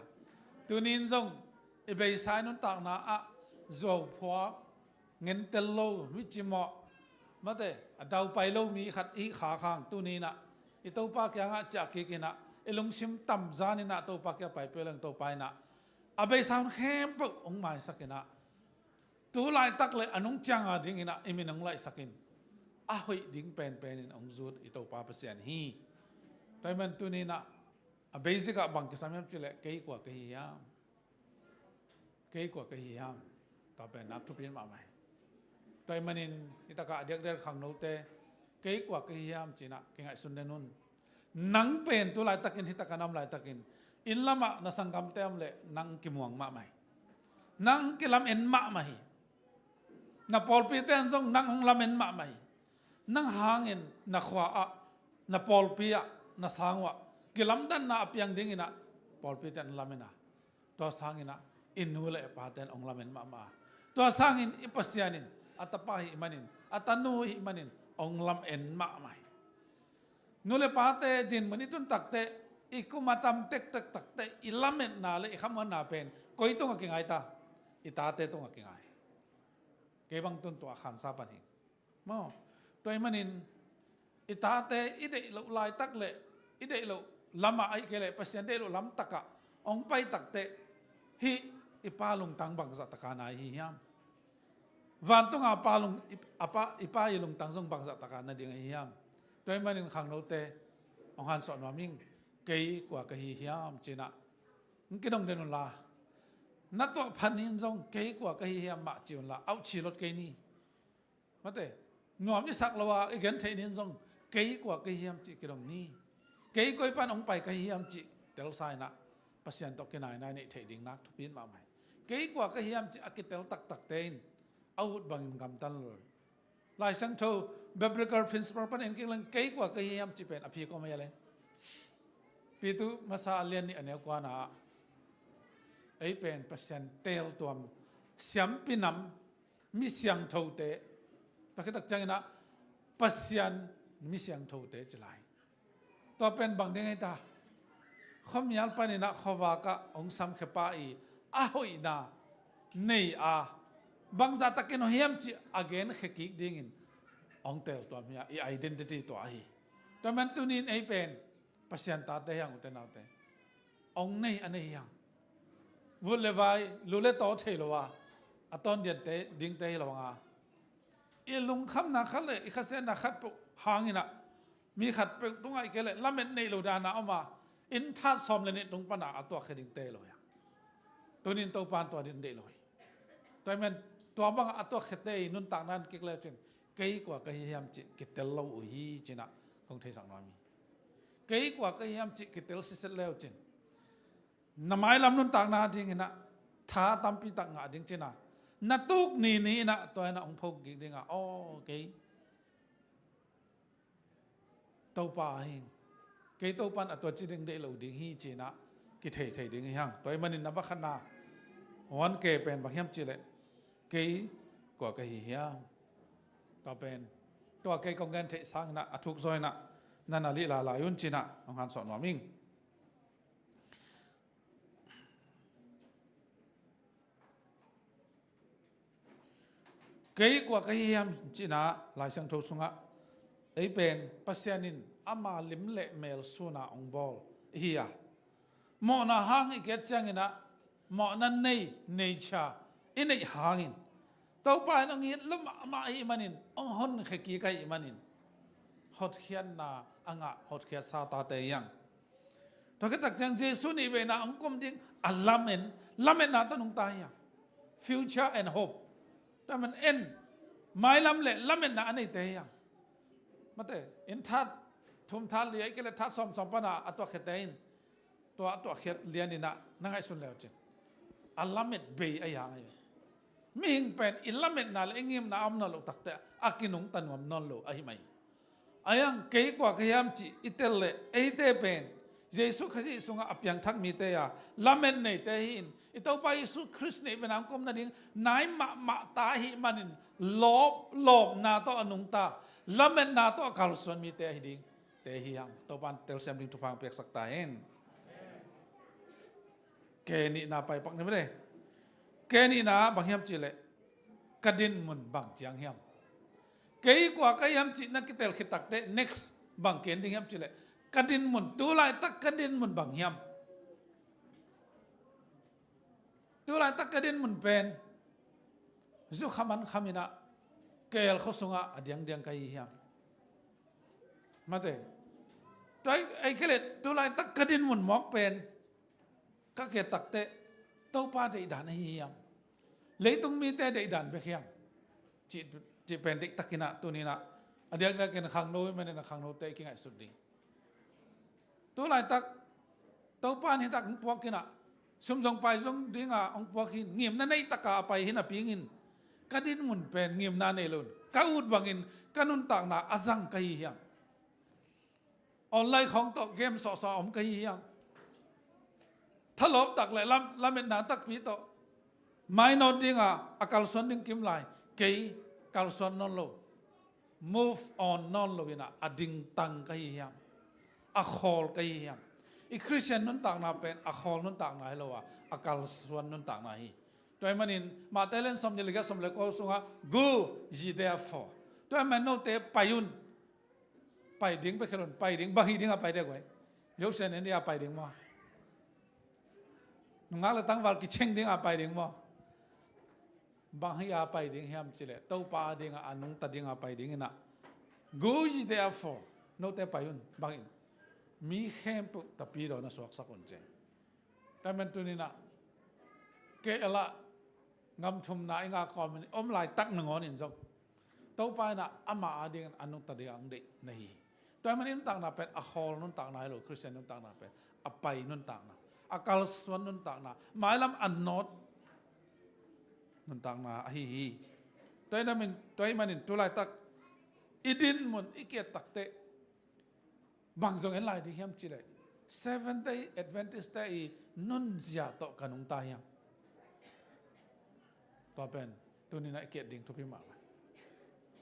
Tuni in zong i beisa i nuntakna ah zuauphuak, ngentel lo, mi cimawh, mate, a daupai lo mi khat i hih khak hang, tuni in ah i Topa kiangah ciah kik in ah, i lungsim tamzan in ah Topa kiang paipih leng, Topa in ah a beisa hun khempeuh hong maisak in ah, tu laitak le a nung ciang a dingin ah i min hong laihsak in, a hoih ding penpen in hong zut i Topa Pasian hi. Tua ahih manin tuni in ah a basic ah bang kisam hiam cih leh, kei kua ka hi hiam? Kei kua ka hi hiam? Tua pen nak thupi mahmah hi. Tua ahih manin hi tak ah a diakdiak khangnote, kei kua ka hi hiam ci in ah kingaihsun den un. Nang pen tu laitakin, hi tak a na om laitakin, inn lamah na sanggamte om leh nang kimuang mahmah hi. Nang kilamen mahmah hi. Na pawlpite in zong nang hong lamen mahmah hi. Nang hangin na khua ah, na pawlpi ah, na sang uh ah kilamdanna a piang dingin ah pawlpite in lamen a, tua sangin ah i nu le i pate in hong lamen mahmah a, tua sangin i Pasian in a tapa ahih manin, a tanu ahih manin hong lamen mahmah hi. Nu le pate dinmun i tun takteh, i kum a tam tektek takteh i lametna le i khamuanna pen koi tungah kingai ta? I tate tungah kingai. Kei bang tun tua khansa pan hi. Maw, tua ahih manin i tate i deih loh laitak le i deih loh lamah, ahih kei leh Pasian deih loh lamtak ah hong pai takteh, hih i pa lungtang bangzah taka nai hi hiam? Vantung a pa lung, i, a pa, i pa i lungtang zong bangzah taka na ding ahi hiam? Tua ahih manin khangnote, hong hansuah nuam ing. Kei kua ka hi hiam ci in ah hong kidong den un la, na tuah phat ni in zong kei kua ka hi hiam mah ci un la, auh, ci lot kei ni. Mate, nuam i sak lo a i gen theih ni in zong kei kua ka hi hiam cih kidong ni. Kei koi pan hong pai ka hi hiam cih telsa in ah Pasian tawh kinainai neih theih ding nak thupi mahmah hi. Kei kua ka hi hiam cih a kitel taktakte in a ut bangin gamta lo. Lai Siangtho biblical principle pan en kik leng, kei kua ka hi hiam cih pen a phik om ei a le. Pitu masa a lian nih a neu kuana ah, ei pen Pasian teeltuam, siampi nam mi siangthote, tua khit tak ciangin ah Pasian mi siangthote ci lai. Tua pen bang ding ahi ta? khuamial panin ah khuavak ah hong samkhia pa i a hoihna nei a, bangzah takin hong hiam cih a genkhia kik dingin hong teltuam hi a, i identity tua ahi. Tua man tunin ei pen Pasian tate hi hang, ute naute. Hong nei a nei hi hang. Vut le vai, lu le taw thei lo a, a tawndian te, dingte hi lo hang a, i lungkhamna khat le i khasiatna khat peuh hangin ah, mi khat peuh tungah i kei le lamet neih lo dan a om a, inn that sawm le nih tung pan a a tuakkhia dingte hi lo hi a. Tunin Topan tua ding deih lo hi. Tua ahih man tua bangah a tuakkhiate i nuntakna in kik le cin, kei kua ka hi hiam cih kitel lo uh hi, ci-in ah kong theisak nuam hi. Kei kua ka hi hiam cih kitel siset le uh cin, na mailam nuntakna dingin ah tha tampi tak ngah ding, ci-in ah na tuk ni ni-in ah tua in ah hong pho kik ding a, aw, kei Topa ahi ing, kei Topan a tua ci ding deih lo ding hi, ci-in ah kithei thei ding hi hang. Tua ahih manin number khatna, one K pen bang hiam cih leh, kei kua ka hi hiam? Tua pen, tua kei kong gen theih sangin ah a thuk zaw in ah na na lih lai lai un, ci-in ah hong hansawh nuam ing. Kei kua ka hi hiam, ci-in ah Lai Siangtho sungah, ei pen Pasian in ama lim le mel sun a hong bawl i hi a, mawhna hang i kiat ciangin ah mawhna nei, nature i neih hangin, Topa in hong it lua mahmah ahih manin, hong honkhia kik ahih manin, hotkhiatna a ngah hotkhiatsa tate hi hang. Tua khit tak ciang Jesu nih veina hong kom ding a lamen, lametna tawh nungta hi hang. Future and hope. Tua man en, mailam le lametna a neite hi hang. Mate, inn that thum that li, ahih kei leh that sawm sawm pan a a tuakkhiate in tua a tuakkhiat lian in ah na ngaihsun le uh cin, a lamet bei ahi hang ahi. Mihing pen i lametna le i ngimna a om nawn loh takte a kinungta nuam nawn lo ahi mai. Ahi hang kei kua ka hiam cih i tel leh, eite pen Jesu Khrih sungah a piangthak mite a, lamet neite hi-in, i Topa Jesu Khrih nih veina hong kom nading nai mahmah ta ahih manin, lawp, lawpna tawh a nungta, lametna tawh a kalsuan mite ahi dingte hi hang. Topan telsiam ding thupha hong piaksak ta hen. Ke nihna pai pak ni mate. Ke nihna bang hiam cih leh, ka dinmun bang ciang hiam? Kei kua ka hiam cih na kitel khit takteh, next bang ken ding hiam cih leh, ka dinmun, tu laitak ka dinmun bang hiam? Tu laitak ka dinmun pen zu kham an kham in ah, keel khua sungah a diangdiang ka hi hiam? Mate. Tua ahih kei leh tu laitak ka dinmun mawk pen, ka kiat takteh, Topa deihdan ahi hiam? Leitung mite deihdan bek hiam? Cih, cih pen deihtakin ah, tuni-in ah, a diakdiakin khangno i hih manin ah khangnote i kingaihsut ding. Tu laitak Topa in hih tak hong puak in ah, sum zong pai zong ding a hong puak hi-in, ngimna nei takin a pai hi-in a piang in, ka dinmun pen ngimna nei lo-in, ka ut bangin ka nuntakna a zang ka hi hiam? Online khawng tawh game sawhsawh a om ka hi hiam? Thalawp tak le lam-, lametna takpi tawh mainawt ding a, a kalsuan ding kim lai, kei kalsuan nawn lo, move on nawn lo-in ah, a dingtang ka hi hiam? A khawl ka hi hiam? I Khristian nuntakna pen a khawl nuntakna hi lo a, a kalsuan nuntakna hi. Tua ahih manin Matthai lian sawmnih le giat, sawm le kua sungah, "Go ye therefore." Tua ahih manin note pai un. Pai ding bek hi lo-in, pai ding, bang hih ding a pai ding guai? Joseph in dia pai ding maw? Nungak le tangval kicheng ding a pai ding maw? Bang hih a pai ding hiam cih leh, Topa a ding a, a nungta ding a pai ding in ah, "Go ye therefore." Note pai un, bang in? Mi khempeuh tapidaw na suaksak un, ci. Tua ahih manin tuni-in ah, kei a lah gam thumna i ngak kawmin om laitak nangawn in zong, Topa in ah ama a dingin a nungta ding a hong deih na hi hi. Tua ahih manin nuntakna pen a khawl nuntakna hi lo, Khristian nuntakna pen a pai nuntakna, a kalsuan nuntakna, mailam a nawt nuntakna ahi hi. Tua ahih manin, tua ahih manin tu laitak i dinmun i kiat takteh, bang zong en lai ding hiam cih leh, Seventh Day Adventist-te i nunzia tawh ka nungta hiam? Tua pen tuni-in ah i kiat ding thupi mahmah.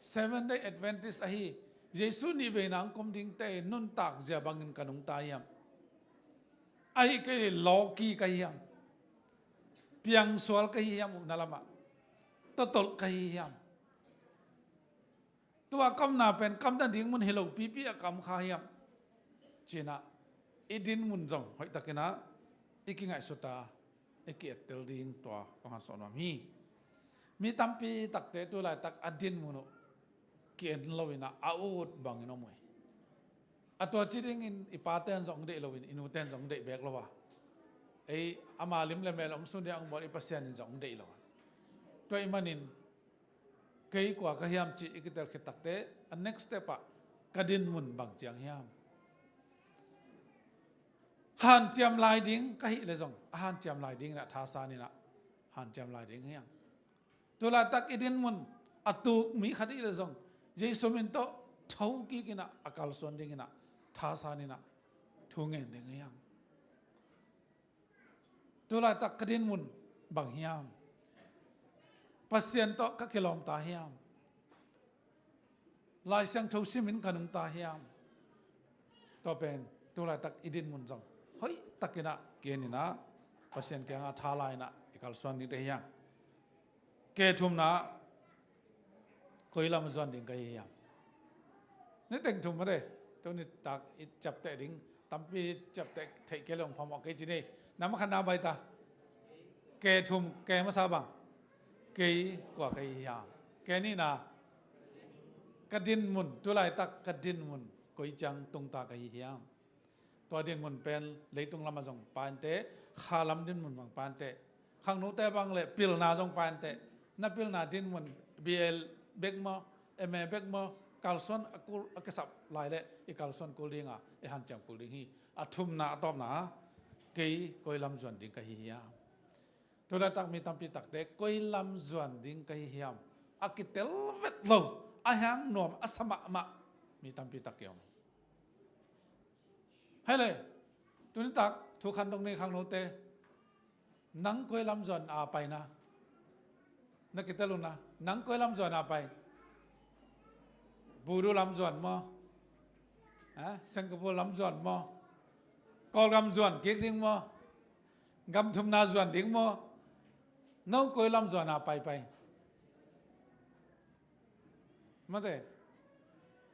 Seventh Day Adventist ahi, Jesu nih veina hong kom dingte i nuntakzia bangin ka nungta hiam? Ahi kei leh lawki ka hi hiam? Piangsual ka hi hiam? Ukna lamah totolh ka hi hiam? Tua kamna pen kamna ding mun hi lo pipi a ka om kha hiam? Cinah i din mun zong hoihtakinah i kingaihsuta i ki-ettel ding tua kong hansuah nuam hi. Mi tampi takte tu laitak a din mun uh ki-en loinah a ut bangin om uh hi. A tua ci dingin i paten zong deih loin i nuten zong deih bek lo a, ei ama lim le mel hong sun dia hong bawl i Pasian in zong deih lo. Tua i manin kei kua ka hiam cih i kitel khit takte a next step ah ka din mun bang ciang hiam? Hanciam lai ding ka hih le zong a hanciam lai ding inah thasan inah hanciam lai ding hiam? Tu laitak i din mun a tuk mi khat i hih le zong Jesu min tawh thokik inah a kalsuan ding inah thasan inah thu ngen ding hiam? Tu laitak ka din mun bang hiam? Pasian tawh ka kilawm ta hiam? Lai Siangtho simin ka nungta hiam? Tua pen tu laitak i din mun zong hoihtakinah ki-en inah Pasian kiangah tha la inah i kalsuan ding te hiam? Ke thumna, koi lam zuan ding ka hi hiam? Ni teng thum mate. Tuni tak i ciapteh ding tampi ciapteh theih kei le hong phamawh kei ci ni. Nam a khatna baita. Ke thum, ke masa bang? Kei kua ka hi hiam? Ke nihna, ka din mun, tu laitak ka din mun koi ciang tungta ka hi hiam? Tua din mun pen leitung lamah zong painteh, kha lam din mun bang painteh, khangnote bang le pilna zong painteh. Na pilna din mun B A bek maw, M A bek maw, kalsuan a kul a kisap lai le i kalsuan kul dinga i hanciam kul ding hi. A thumna a tawpna, kei koi lam zuan ding ka hi hiam? Tu laitak mi tampi takte koi lam zuan ding ka hi hiam a kitel vet lo, a hiang nuam a sa mahmah mi tampi tak ki om hi. Hei le, tuni tak thu khan dong ni khangnote, nang koi lam zuan a paina? Na kitel uh na, nang koi lam zuan a pai? Budu lam zuan maw? Ha? Singapore lam zuan maw? Kawlgam zuan kik ding maw? Gam thumna zuan ding maw? No koi lam zuan a paipai? Mate.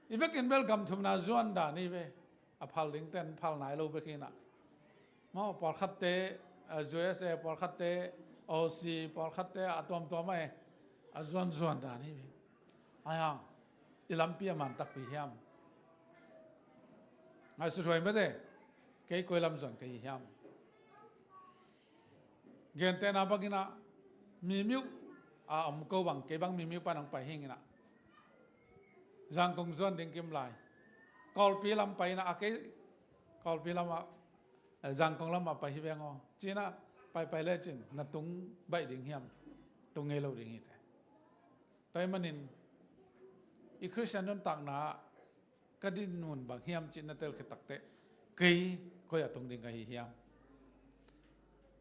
I vekin bel gam thumna zuan dan hi ve. A phal ding ten phal nai lo bek hi na. Maw, pawlkhatte, eh, U S A, pawlkhatte O C, pawlkhatte a tuamtuam a e. A zuanzuan dan hi ve. Ai hang, i lampi a man takpi hiam? Ngaihsut huai mate. Kei koi lam zuan ka hi hiam? Gentehna bangin ah, Mimiu a om ko bang, kei bang Mimiu pan hong pai hing in ah, Zangkong zuan ding kim lai. Kawlpi lam pai in ah, a kei Kawlpi lam ah, eh, Zangkong lam ah pai hi veng aw. Ci in ah, paipai lecin na tung baih ding hiam? Tung ngei lo ding hi te. Tua ahih manin i Khristian nuntakna ah ka dinmun bang hiam cih na tel khit takteh, kei koi a tung ding ka hi hiam?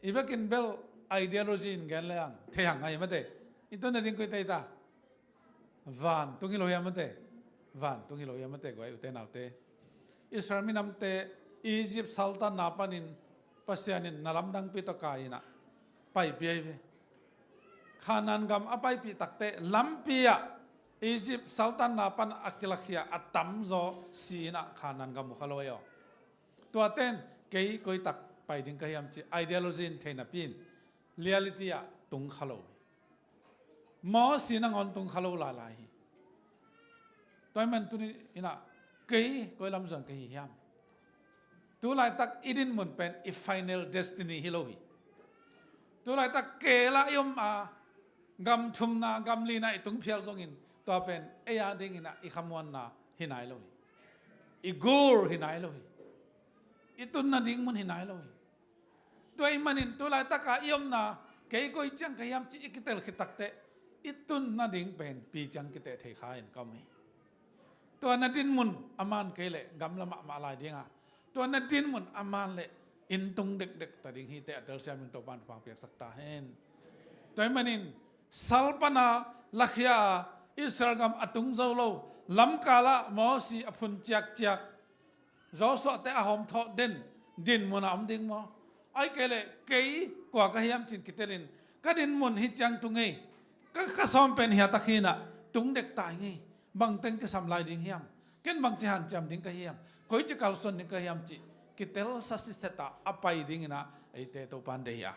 I vekin bel ideology in gen leng thei hang ngai mate. I tun nading koi tei ta? Vantung hi lo hiam mate? Vantung hi lo hiam mate, guai ute naute? Israel minamte Egypt saltanna panin Pasian in na lamdangpi tawh kai in ah paipih hi ve. Kanaan gam a paipih takteh lampi ah Egypt saltanna pan a kilakhia a tamzaw si in ah Kanaan gam uh kha lo hi aw. Tua ten kei koi tak pai ding ka hiam cih ideology in thei napi in reality ah tung kha lo hi. Mawsi nangawn tung kha lo lailai hi. Tua ahih manin tuni in ah kei koi lam zuan ka hi hiam? Tulaitak i dinmun pen i final destiny hi lo hi. Tulaitak kei lah i om a, gam thumna, gam lina i tung phial zongin, tua pen ei a dingin ah i khamuanna hi nai lo hi. I goal hi nai lo hi. I tun nading mun hi nai lo hi. Tua ahih manin tulaitak a i omna, kei koi ciang ka hiam cih i kitel khit takteh, i tun nading pen pi ciang kiteh thei kha in ka om hi. Tua na dinmun a man kei leh gamla mahmah lai ding a, tua na dinmun a man leh inn tung dekdek ta ding hi teh a telsiam in Topa'n thupha piaksak ta hen. Tua ahih manin sal pan a lakhia a Israel gam a tung zo lo, lamkal ah Mawsi a phun ciakciak, Joshua te a hawmthawh den, Din munah om ding maw? Ahih kei leh kei kua ka hiam ci-in kitelin, ka din mun hi ciang tung ei, ka, ka sawm pen hiah tak hi-in ah tung dek ta ing ei. Bang teng kisam lai ding hiam? Ken bangci hanciam ding ka hiam? Koici kalsuan ding ka hiam cih kitel sa siset ah a pai dingin ah eite Topa'n deih hi a.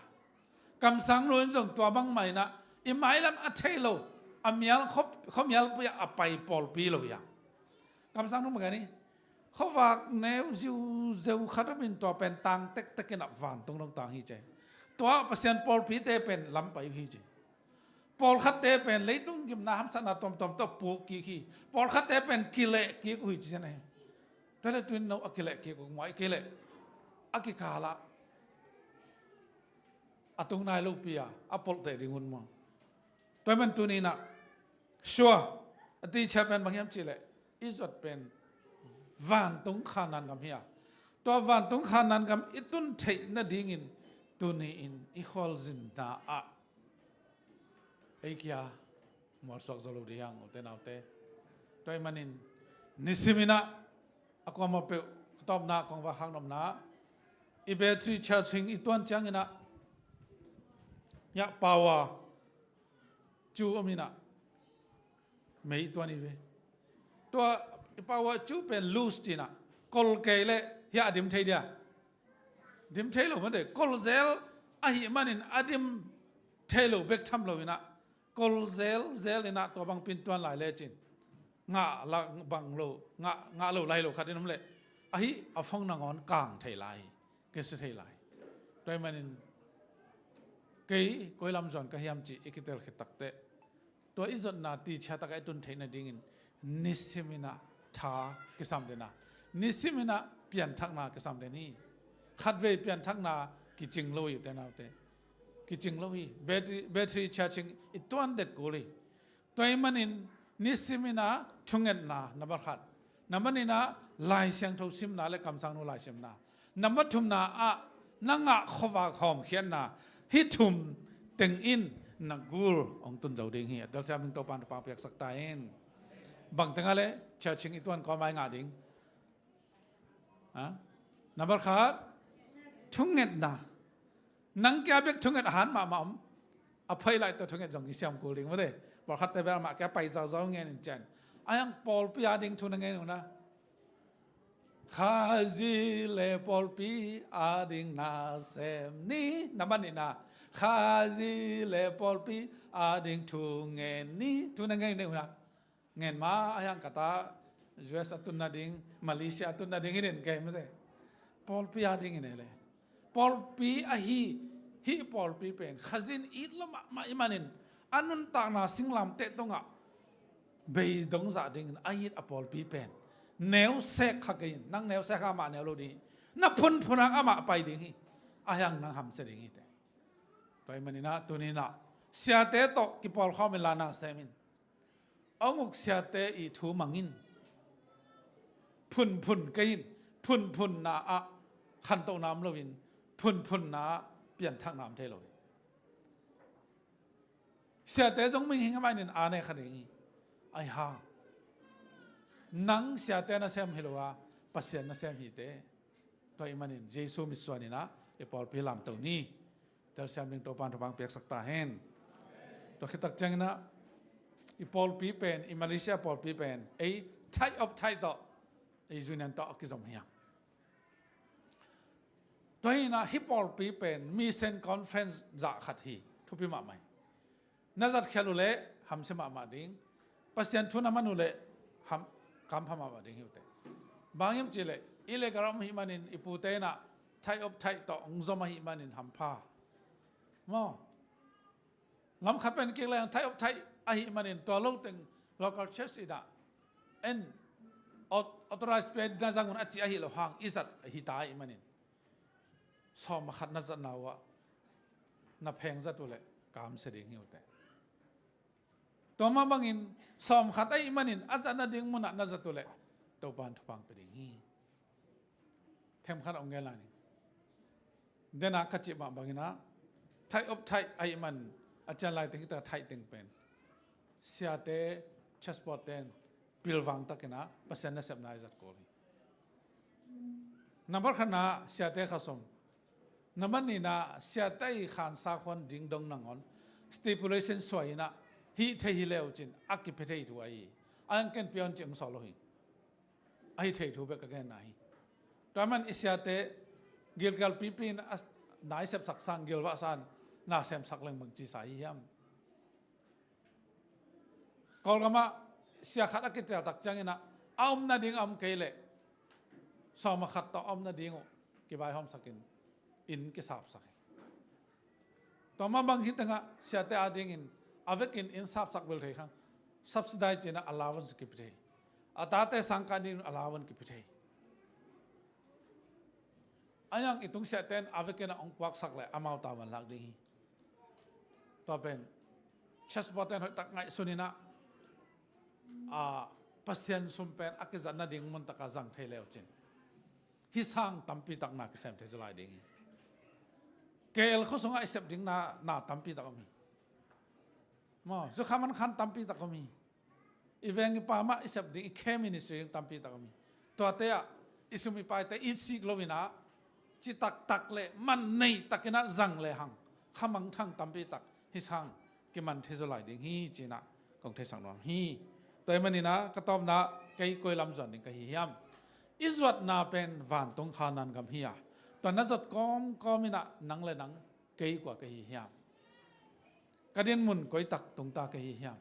Kamsangnu in zong tua bangmah in ah i mailam a thei lo, a mial khuamialpi ah a pai pawlpi lo hi a. Kamsangnu mah ka ni, khuavak neu ziuzeu khat om in tua pen tang tektek in ah vantung dong tang hi ci. Tua Pasian pawlpite pen lam pai uh hi ci. Pawlkhatte pen leitung gimna hamsatna tuamtuam tawh puk kik hi. Pawlkhatte pen kileh kik uh hi ci cian ahi. Tua leh tu-in no a kileh kik uh maw, ahih kei leh a kikal ah a tung nai lopi a a polh teh ding un maw? Tua ahih man tuni-in ah sua a teacher pen bang hiam cih leh i zot pen vantung Khanaan gam hi a. Tua vantung Khanaan gam i tun theih nadingin tuni-in i khualzinna ah ei kia mualsuak zo lo ding hi hang, ute naute. Tua ahih manin nisimin ah a kuamah peuh ka tawpna kong va khak nopna ah, i battery charging i tuan ciangin ah, ya, power cu om in ah mei i tuan hi ve. Tua i power cu pen loose ci-in ah kol kei leh hiah a dim thei dia? Dim thei lo mate. Kol zel ahih manin a dim thei lo bek tham lo in ah, kol zelzel in ah tua bang pi-in tuan lai lecin ngah la bang lo, ngah, ngah lo lai lo khat in om leh ahi a phone nangawn kang thei lai, kisia thei lai. Tua ahih manin kei koi lam zuan ka hiam cih i kitel khit takteh, tua i zotna teacher tak ah i tun theih nadingin nisimin ah tha kisam den a, nisimin ah pianthakna kisam den hi. Khatvei pianthakna kicing lo hi, ute naute. Kicing lo hi. Battery, battery charging i tuan det kul hi. Tua ahih manin nisimin ah thungetna nambat khat, nambat nihna ah Lai Siangtho simna le kamsangnu laisimna, nambat thumna ah na ngah khuavak hawmkhiatna, hih thum teng in na gul hong tun zo ding hi. A telsiam ding Topa'n thupha piaksak ta hen. Bang teng ah leh charging i tuan kawm a i ngah ding? Ha? Nambat khat, thungetna. Nang kia bek thunget a han mahmah om. A phei lai tawh thunget zong i siam kul ding mate. Pawlkhatte bel amah kia pai zauzau ngen in cian. Ahi hang pawlpi ading thu na ngen uh na, Khazih le pawlpi ading nasem ni. Nambat nihna, Khazih le pawlpi ading thu ngen ni. Thu na ngen uh na. Ngen ma, ahi hang ka ta U S a tun nading, Malaysia a tun nading hi den kei mate. Pawlpi ading hi ne le. Pawlpi ahi, hih pawlpi pen Khazih in it lo mahmah ahih manin a nuntakna singlamteh tungah bei dong zah dingin a it a pawlpi pen neu sek kha kei in, nang neu sek kha amah neu lo ding hi. Na phunphun hang amah pai ding hi. Ahi hang nang hamsia ding hi te. Tua ahih manin ah tuni-in ah siate tawh kipawlkhawm in la nasem in. A hong uk siate i thu mang in. Phunphun kei in. Phunphunna ah khantohna om loin, phunphunna ah pianthakna om thei lo hi. Siate zong mihing ahih manin a ne kha ding hi. Ahi hang nang siate nasem hi lo a, Pasian nasem hi te. Tua ahih manin Jesu mitsuan in ah i pawlpi lamto ni. Telsiam ding Topa'n thupha piaksak ta hen. Tua khit tak ciangin ah i pawlpi pen, i Malaysia pawlpi pen ei Thai of Thai tawh, ei Union tawh a kizom hi hang. Tua hi-in ah hih pawlpi pen Mission Conference zah khat hi. Thupi mahmah hi. Na zatkhial uh leh hamsia mahmah ding. Pasian thu na man uh leh ham, kampha mahmah ding hi uh teh. Bang hiam cih leh illegal om ahih manin i pute in ah Thai of Thai tawh hong zom ahih manin hampha. Maw? Lam khat pen kik leng Thai of Thai ahih manin tua lo teng local church in ah en, au-, authorized pia na zang un a ci ahi lo hang i zat hi ta ahih manin sawm a khat na zatna uh ah na pheng zat uh leh kamsia ding hi uh teh. Tua mah bangin sawm khat ahih manin a zat nading munah na zat uh leh Topa'n thupha pia ding hi. Themkhat hong gen lai ning. Dena ka cih mah bangin ah Thai of Thai ahih man a cian lai teng hi ta, Thai teng pen siate, church board ten pilvang takin ah Pasian nasepna i zat kul hi. Nambat khatna siate khasum. Nambat nihna siate i khansa khuan ding dong nangawn stipulation suai inah hih thei hi leu cin a kipia thei thu ahi. A ang ken piawn cih ang sawh lo hi. Ahi thei thu bek ka genna hi. Tua man i siate gilgal pipi in a na i sepsak sang gilvah san na semsak leng bang cisa hi hiam? Kawlgamah sia khat a kitial tak cianginah a om nading a om kei leh sawma khat tawh a om nading uh kibaihawmsakin inn kisapsak hi. Tua mah bang hi tengah siate adingin a vekin inn sapsak bel thei khang subsidize cinah allowance kipi thei. A tate sangkah ding allowance kipi thei. A yang i tung siate in a vekin a ong puaksak leh amau tavan lak ding hi. Tua pen church board ten hoih tak ngaihsun inah a Pasian sum pen a kizat nading mun taka zang thei leu cin hih sang tampi tak na kisem thei zaw lai ding hi. K L khua sungah i sep ding na, na tampi tak om hi. Maw, zukha man khan tampi tak om hi. I veng i pamah i sep ding i care ministry ding tampi tak om hi. Tuate ah i sum i paite i sik lo inah citak tak le man nei takinah zang le hang khamang thang tampi tak hih sang kiman thei zaw lai ding hi cinah kong theisak nuam hi. Tua ahih maninah ka tawpna kei koi lam zuan ding ka hi hiam? I zuatna pen vantung Khanaan gam hi a, tua na zuat kawmkawm inah nang le nang kei kua ka hi hiam? Ka din mun koi tak tungta ka hi hiam?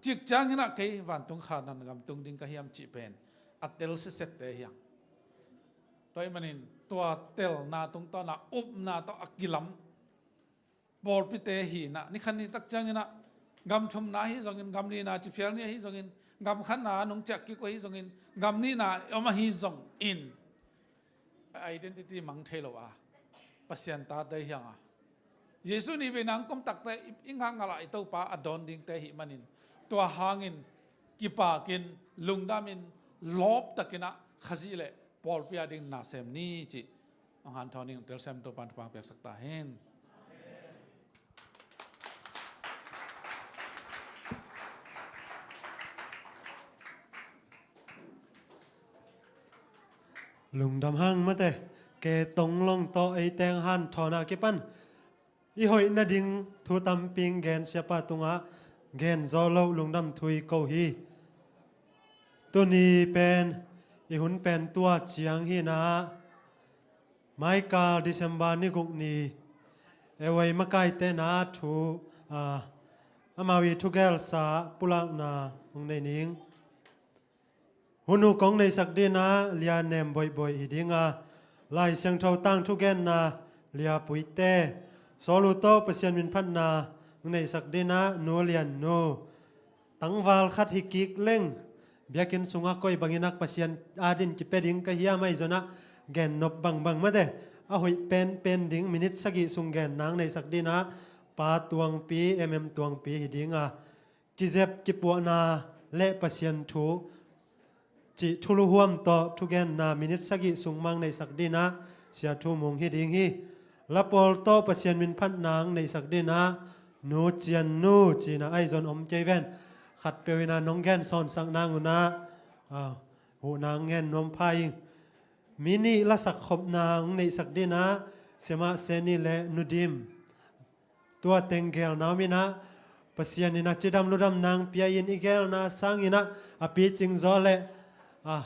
Cik cianginah kei vantung Khanaan gam tung ding ka hiam cih pen a tel sisette hiang. Tua ahih manin tua telna tungtawnah upna tawh a kilam pawlpite hinah ni khat ni tak cianginah gam thumna ahi zongin, gam nihna ci phial ni ahi zongin, gam khatna nung ciah kik uh ahi zongin, gam nihna om ahi zongin identity mang thei lo a, Pasian tate hiang a, Jesuh nih veina ang kom takte i, i ngakngalh ah i Topa a dawn dingte ahih manin tua hangin kipakin lungdamin lawptakinah Khazih le pawlpi a ding na sem ni cih hong hanthawn ning. Telsiam Topan thupha piaksak ta hen. Lungdam hang mate, ke tonglong tawh ei teng hanthawn a kipan i hoih nading thu tampi gen siapa tungah gen zaw loh lungdam thu i ko hi. Tuni pen i hun pen tua ciang hinah maikal December ni guk ni ei makaite na thu, a, amau i thugelsa pulakna hong nei ning. Hun uh kong neihsak dinah Lia Nem Boihboih hi ding a, Lai Siangtho tangthu genna Lia Puite, Saul uh tawh Pasian minphatna hong neihsak dinah Nu Lian Nu. Tangval khat hi kik leng biakinn sungah koi bangin ak Pasian adin kipia ding ka hiam ahi zonah gennop bangbang mate, a hoih penpen ding minit sagih sung genna hong neihsak dinah Pa Tuangpi, M M Tuangpi hi ding a, kizep kipuahna le Pasian thu cih thulu huam tawh thugenna minit sagih sung mang neihsak dinah Sia Thu Mung hi ding hi. Lapawl tawh Pasian minphatna ang neihsak dinah Nu Cian Nu cinah ahi zon om kei ven. Khatpeuh inah nong gen sawnsak nangunah, ah, huhna ang ngen nuam pha ing. Mi nih lasak khopna ang neihsak dinah Sia Mah Seni le Nu Dim. Tua teng gelna om inah Pasian inah cidam ludam nang pia in i gelna sanginah a picing zaw le, ah,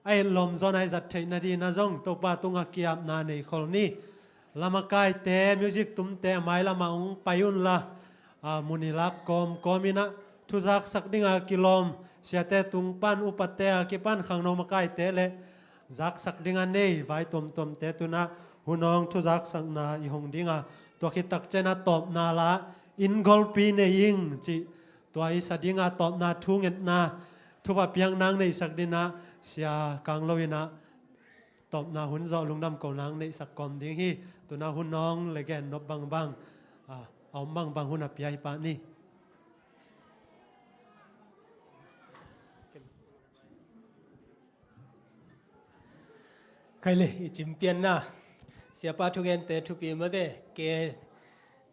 a etlawm zaw na i zat theih nadinah zong Topa tungah kiapna nei khol ni. Lamakaite, music tumte a mailamah hong pai unla, ah, mun i lak kawmkawm inah thuzaksak dinga kilawm siate tung pan upate a kipan khangno makaite le zaksak dinga nei vai tuamtuamte tunah hunawng thuzaksakna i hong dinga, tua khit tak cianah tawpna la in golpi nei ing cih tua i sa dinga tawpna thu ngetna thupha piakna ang neihsak dinah Sia Kang Lo inah tawpna hun zawh lungdam kohna ang neihsak kawm ding hi. Tunah hunawng le gennop bangbang, ah, a om bangbang hun a pia hi pah ni. Khai le, i cimpianna siapa thugente thupi mate, ke,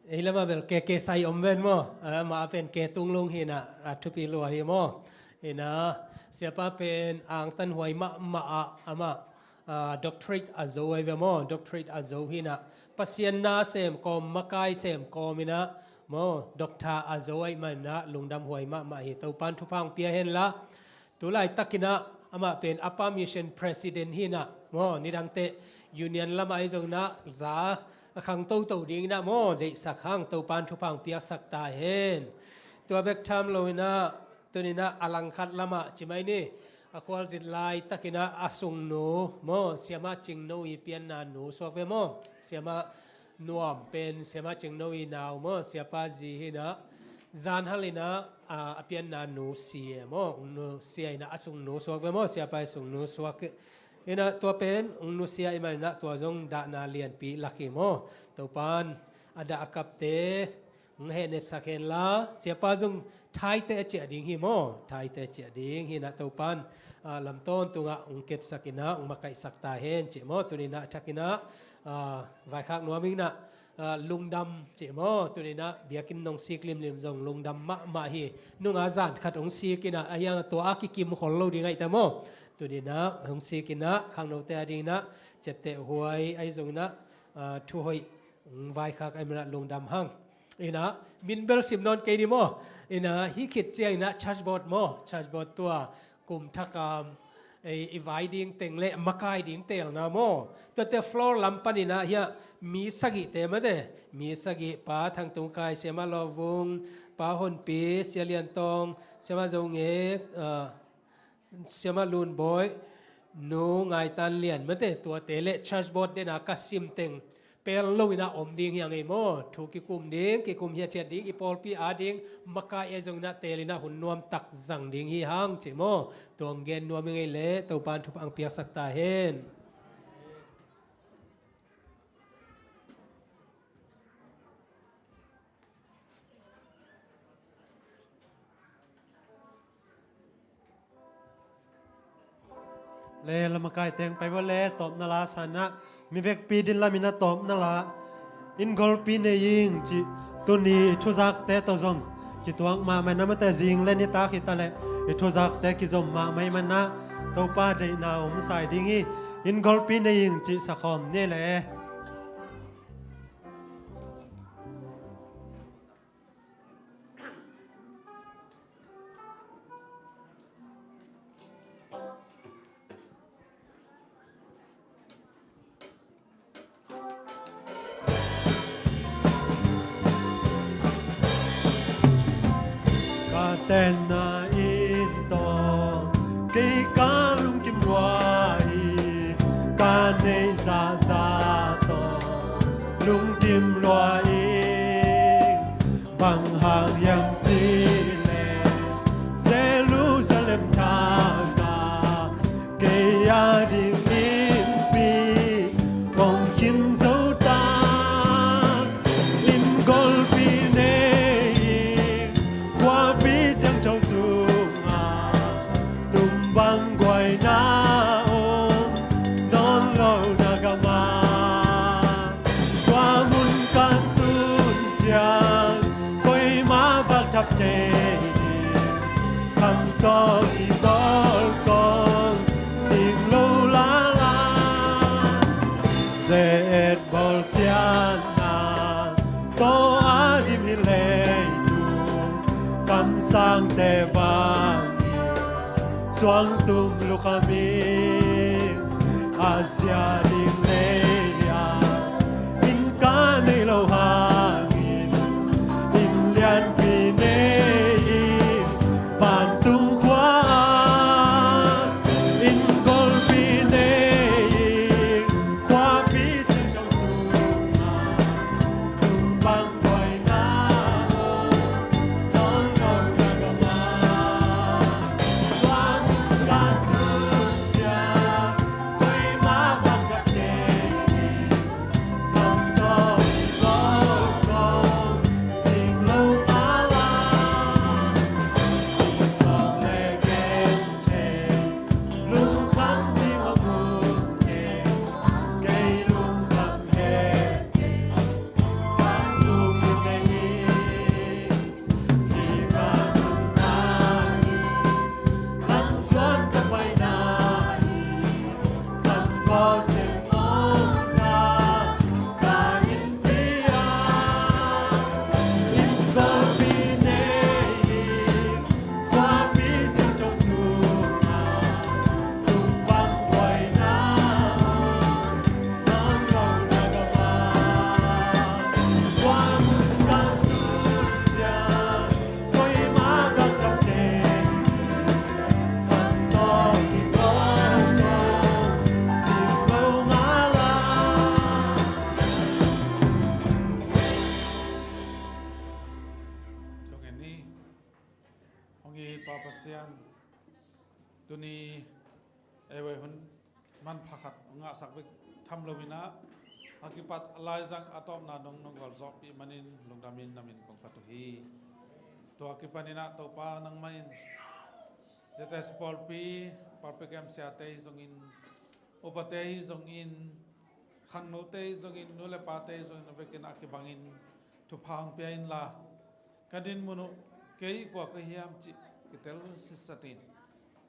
ei lamah bel ke, ke sai om ven maw, amah a pen ke tunglung hinah a thupi lua hi maw. Hinah siapa pen angtan huai mahmah ah amah ah, doctorate a zo ahi ve maw, doctorate a zo hi inah, Pasian na sem kawm, makai sem kawm inah maw, doctor a zo ahih man inah lungdam huai mahmah hi. Topan thupha hong pia hen la, tu laitak inah amah pen Upper Mission President hi inah maw, nidangte union lamah ahi zong inah za a khang toto ding inah maw, deihsak hang, Topan thupha hong piaksak ta hen. Tua bek tham lo inah, tuni inah a langkhat lamah ci mai ni, a khualzin laitak inah a sungnu maw, Siamah Cingno i pianna nu suak ve maw, Siamah Nuam pen Siamah Cingno i nau maw, Siapa zi hi inah, zanhal inah, a, a pianna nu si e maw, hong nusia inah a sungnu suak ve maw, Siapa i sungnu suak inah, tua pen hong nusia ahih man inah tua zong dahna lianpi lak hi maw. Topan a dah a kapte hong hehnepsak hen la, Siapa zong thaite a ciah ding hi maw, thaite a ciah ding hi inah Topan, ah, lam tawntungah hong kepsak inah hong makaihsak ta hen ci maw. Tuni inah thak inah, ah, vaikhak nuam ing inah, ah, lungdam ci maw. Tuni inah biakinn nong sik limlim zong lungdam mahmah hi. Nunga zan khat hong sik inah, a hiang tua a kikim khol lo ding ahih ta maw. Tuni inah hong sik inah khangnote a ding inah ciapteh huai ahi zong inah, ah, thu hoih hong vaikhak ahih man inah lungdam hang. Inah min bel sim nawn kei ni maw. Inah hih khit ciang inah church board maw, church board tua kum thak a, ei, i vai ding teng le makai ding teelna maw, tuate floor lam pan inah hiah mi sagihte mate, mi sagih, Pa Thang Tung Khai, Siamah Lawvung, Pa Honpi, Sia Lian Tawng, Siamah Zo Ngek, ah, Siamah Lun Bawi, Nu Ngai Tan Lian mate, tuate le church board dena ka sim teng pel lo inah om ding hi a ngei maw. Thu kikum ding, kikum hiathiat ding, i pawlpi a ding makai e zong inah teel inah hun nuamtak zang ding hi hang ci maw. Tua hong gen nuam i ngei le Topan thupha hong piaksak ta hen. Le lamakai teng pai vua le tawpna la sanah mi vekpi din lamin a tawpna la. Inn golpi nei ing cih tuni i thuzakte tawh zong kituak mahmah inah mate, zing le nitak hi ta le i thuzakte kizom mahmah ih manah Topa deihna om sai ding hi. Inn golpi nei ing cih sakhawm ni le. Ka tenna inn tawh kei ka lungkim lua hi, ka neih zahzah tawh lungkim lua hi. Bang hang hiam cih leh Jerusalem thak ah kei a ding innpi kong khin zo ta. Inn golpi nei ing, khuapi siangtho sungah tum bang guaina om nawn lo na gamah. Tua mun ka tun ciang koima vak thap kei ding, kham tawh i bawl kong sing lo lala. Ze-et bawlsiatna tawh a dim hi leitung kamsangte bangin suangtum lukham ing. A sia ding lei-ah inn ka neih loh hangin inn lianpi nei ing, vantung khua-ah inn golpi nei ing. Khuapi siangtho sungah tum bang guaina om nawn lo na gamah. Tua mun ka tun ciang koima vak thap kei ding, kham tawh i bawl Pa Pasian, tuni ei hun manpha khat ngahsak bek tham lo in ah, a kipat a laizang a tawpna nong nong gualzawhpih manin lungdamin na min kong phat uh hi. Tua kipanin ah Topa nangmah in Z S pawlpi, pawlpi kem siate hi zongin, upate hi zongin, khangnote hi zongin, nu le pate hi zongin, a vekin a kibangin thupha hong pia inla, ka din mun uh kei kua ka hiam cih kitel sisatin,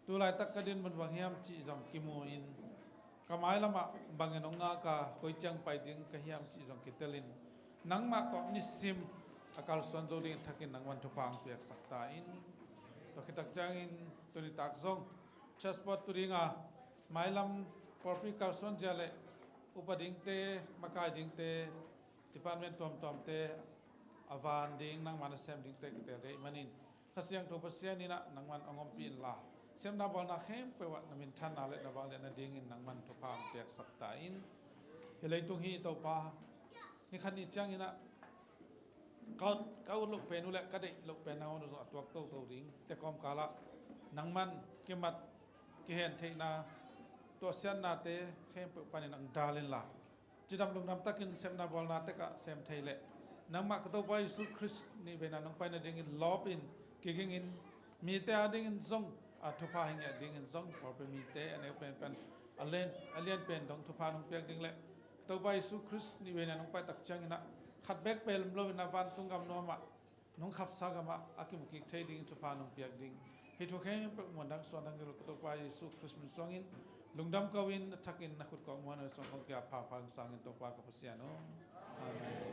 tu laitak ka din mun bang hiam cih zong kimu in, ka mailamah bangin hong ngak a, koi ciang pai ding ka hiam cih zong kitelin, nangmah tawh nisim a kalsuan zo dingin thakin nangman thupha hong piaksak ta in. Tua khit tak ciangin tuni tak zong church board tu dinga, mailam pawlpi kalsuan zia le upa dingte, makai dingte, department tuamtuamte a van ding nangman a sem dingte kitel dei manin, Kha Siangtho Pasian in ah nangman hong ompih inla, siamna bawlna khempeuh ah na minthanna le na vangliatna dingin nangman thupha hong piaksak ta in. Hi leitung hi Topa, ni khat ni ciangin ah ka, ka ut loh pen uh le ka deih loh pen nangawn uh zong a tuak toto ding, te kawmkal ah nangman kimat kihen theihna, tuahsiatnate khempeuh panin hong dal inla, cidam lungdam takin sepna bawlna tek ah sem thei leh, nangmah ka Topa Jesu Khrist nihveina nong pai nadingin lawpin, kigingin, mite adingin zong a thupha hi ngiat dingin zong, pawlpi mite a neu penpen, a lian, a lian pen dong thupha nong piak ding le, ka Topa Jesu Khrist nihveina nong pai tak ciangin ah khat bek pelh loin a vantung gam nuam ah, nong khapsa gam ah a kimu kik thei dingin thupha nong piak ding. Hih thu khempeuh muan dang suan dang dilo ka Topa Jesu Khrist min suangin lungdam ko in, a thakin na khut kong muan a suang kong kia pha pha sangin Topa ka Pasian aw. Amen.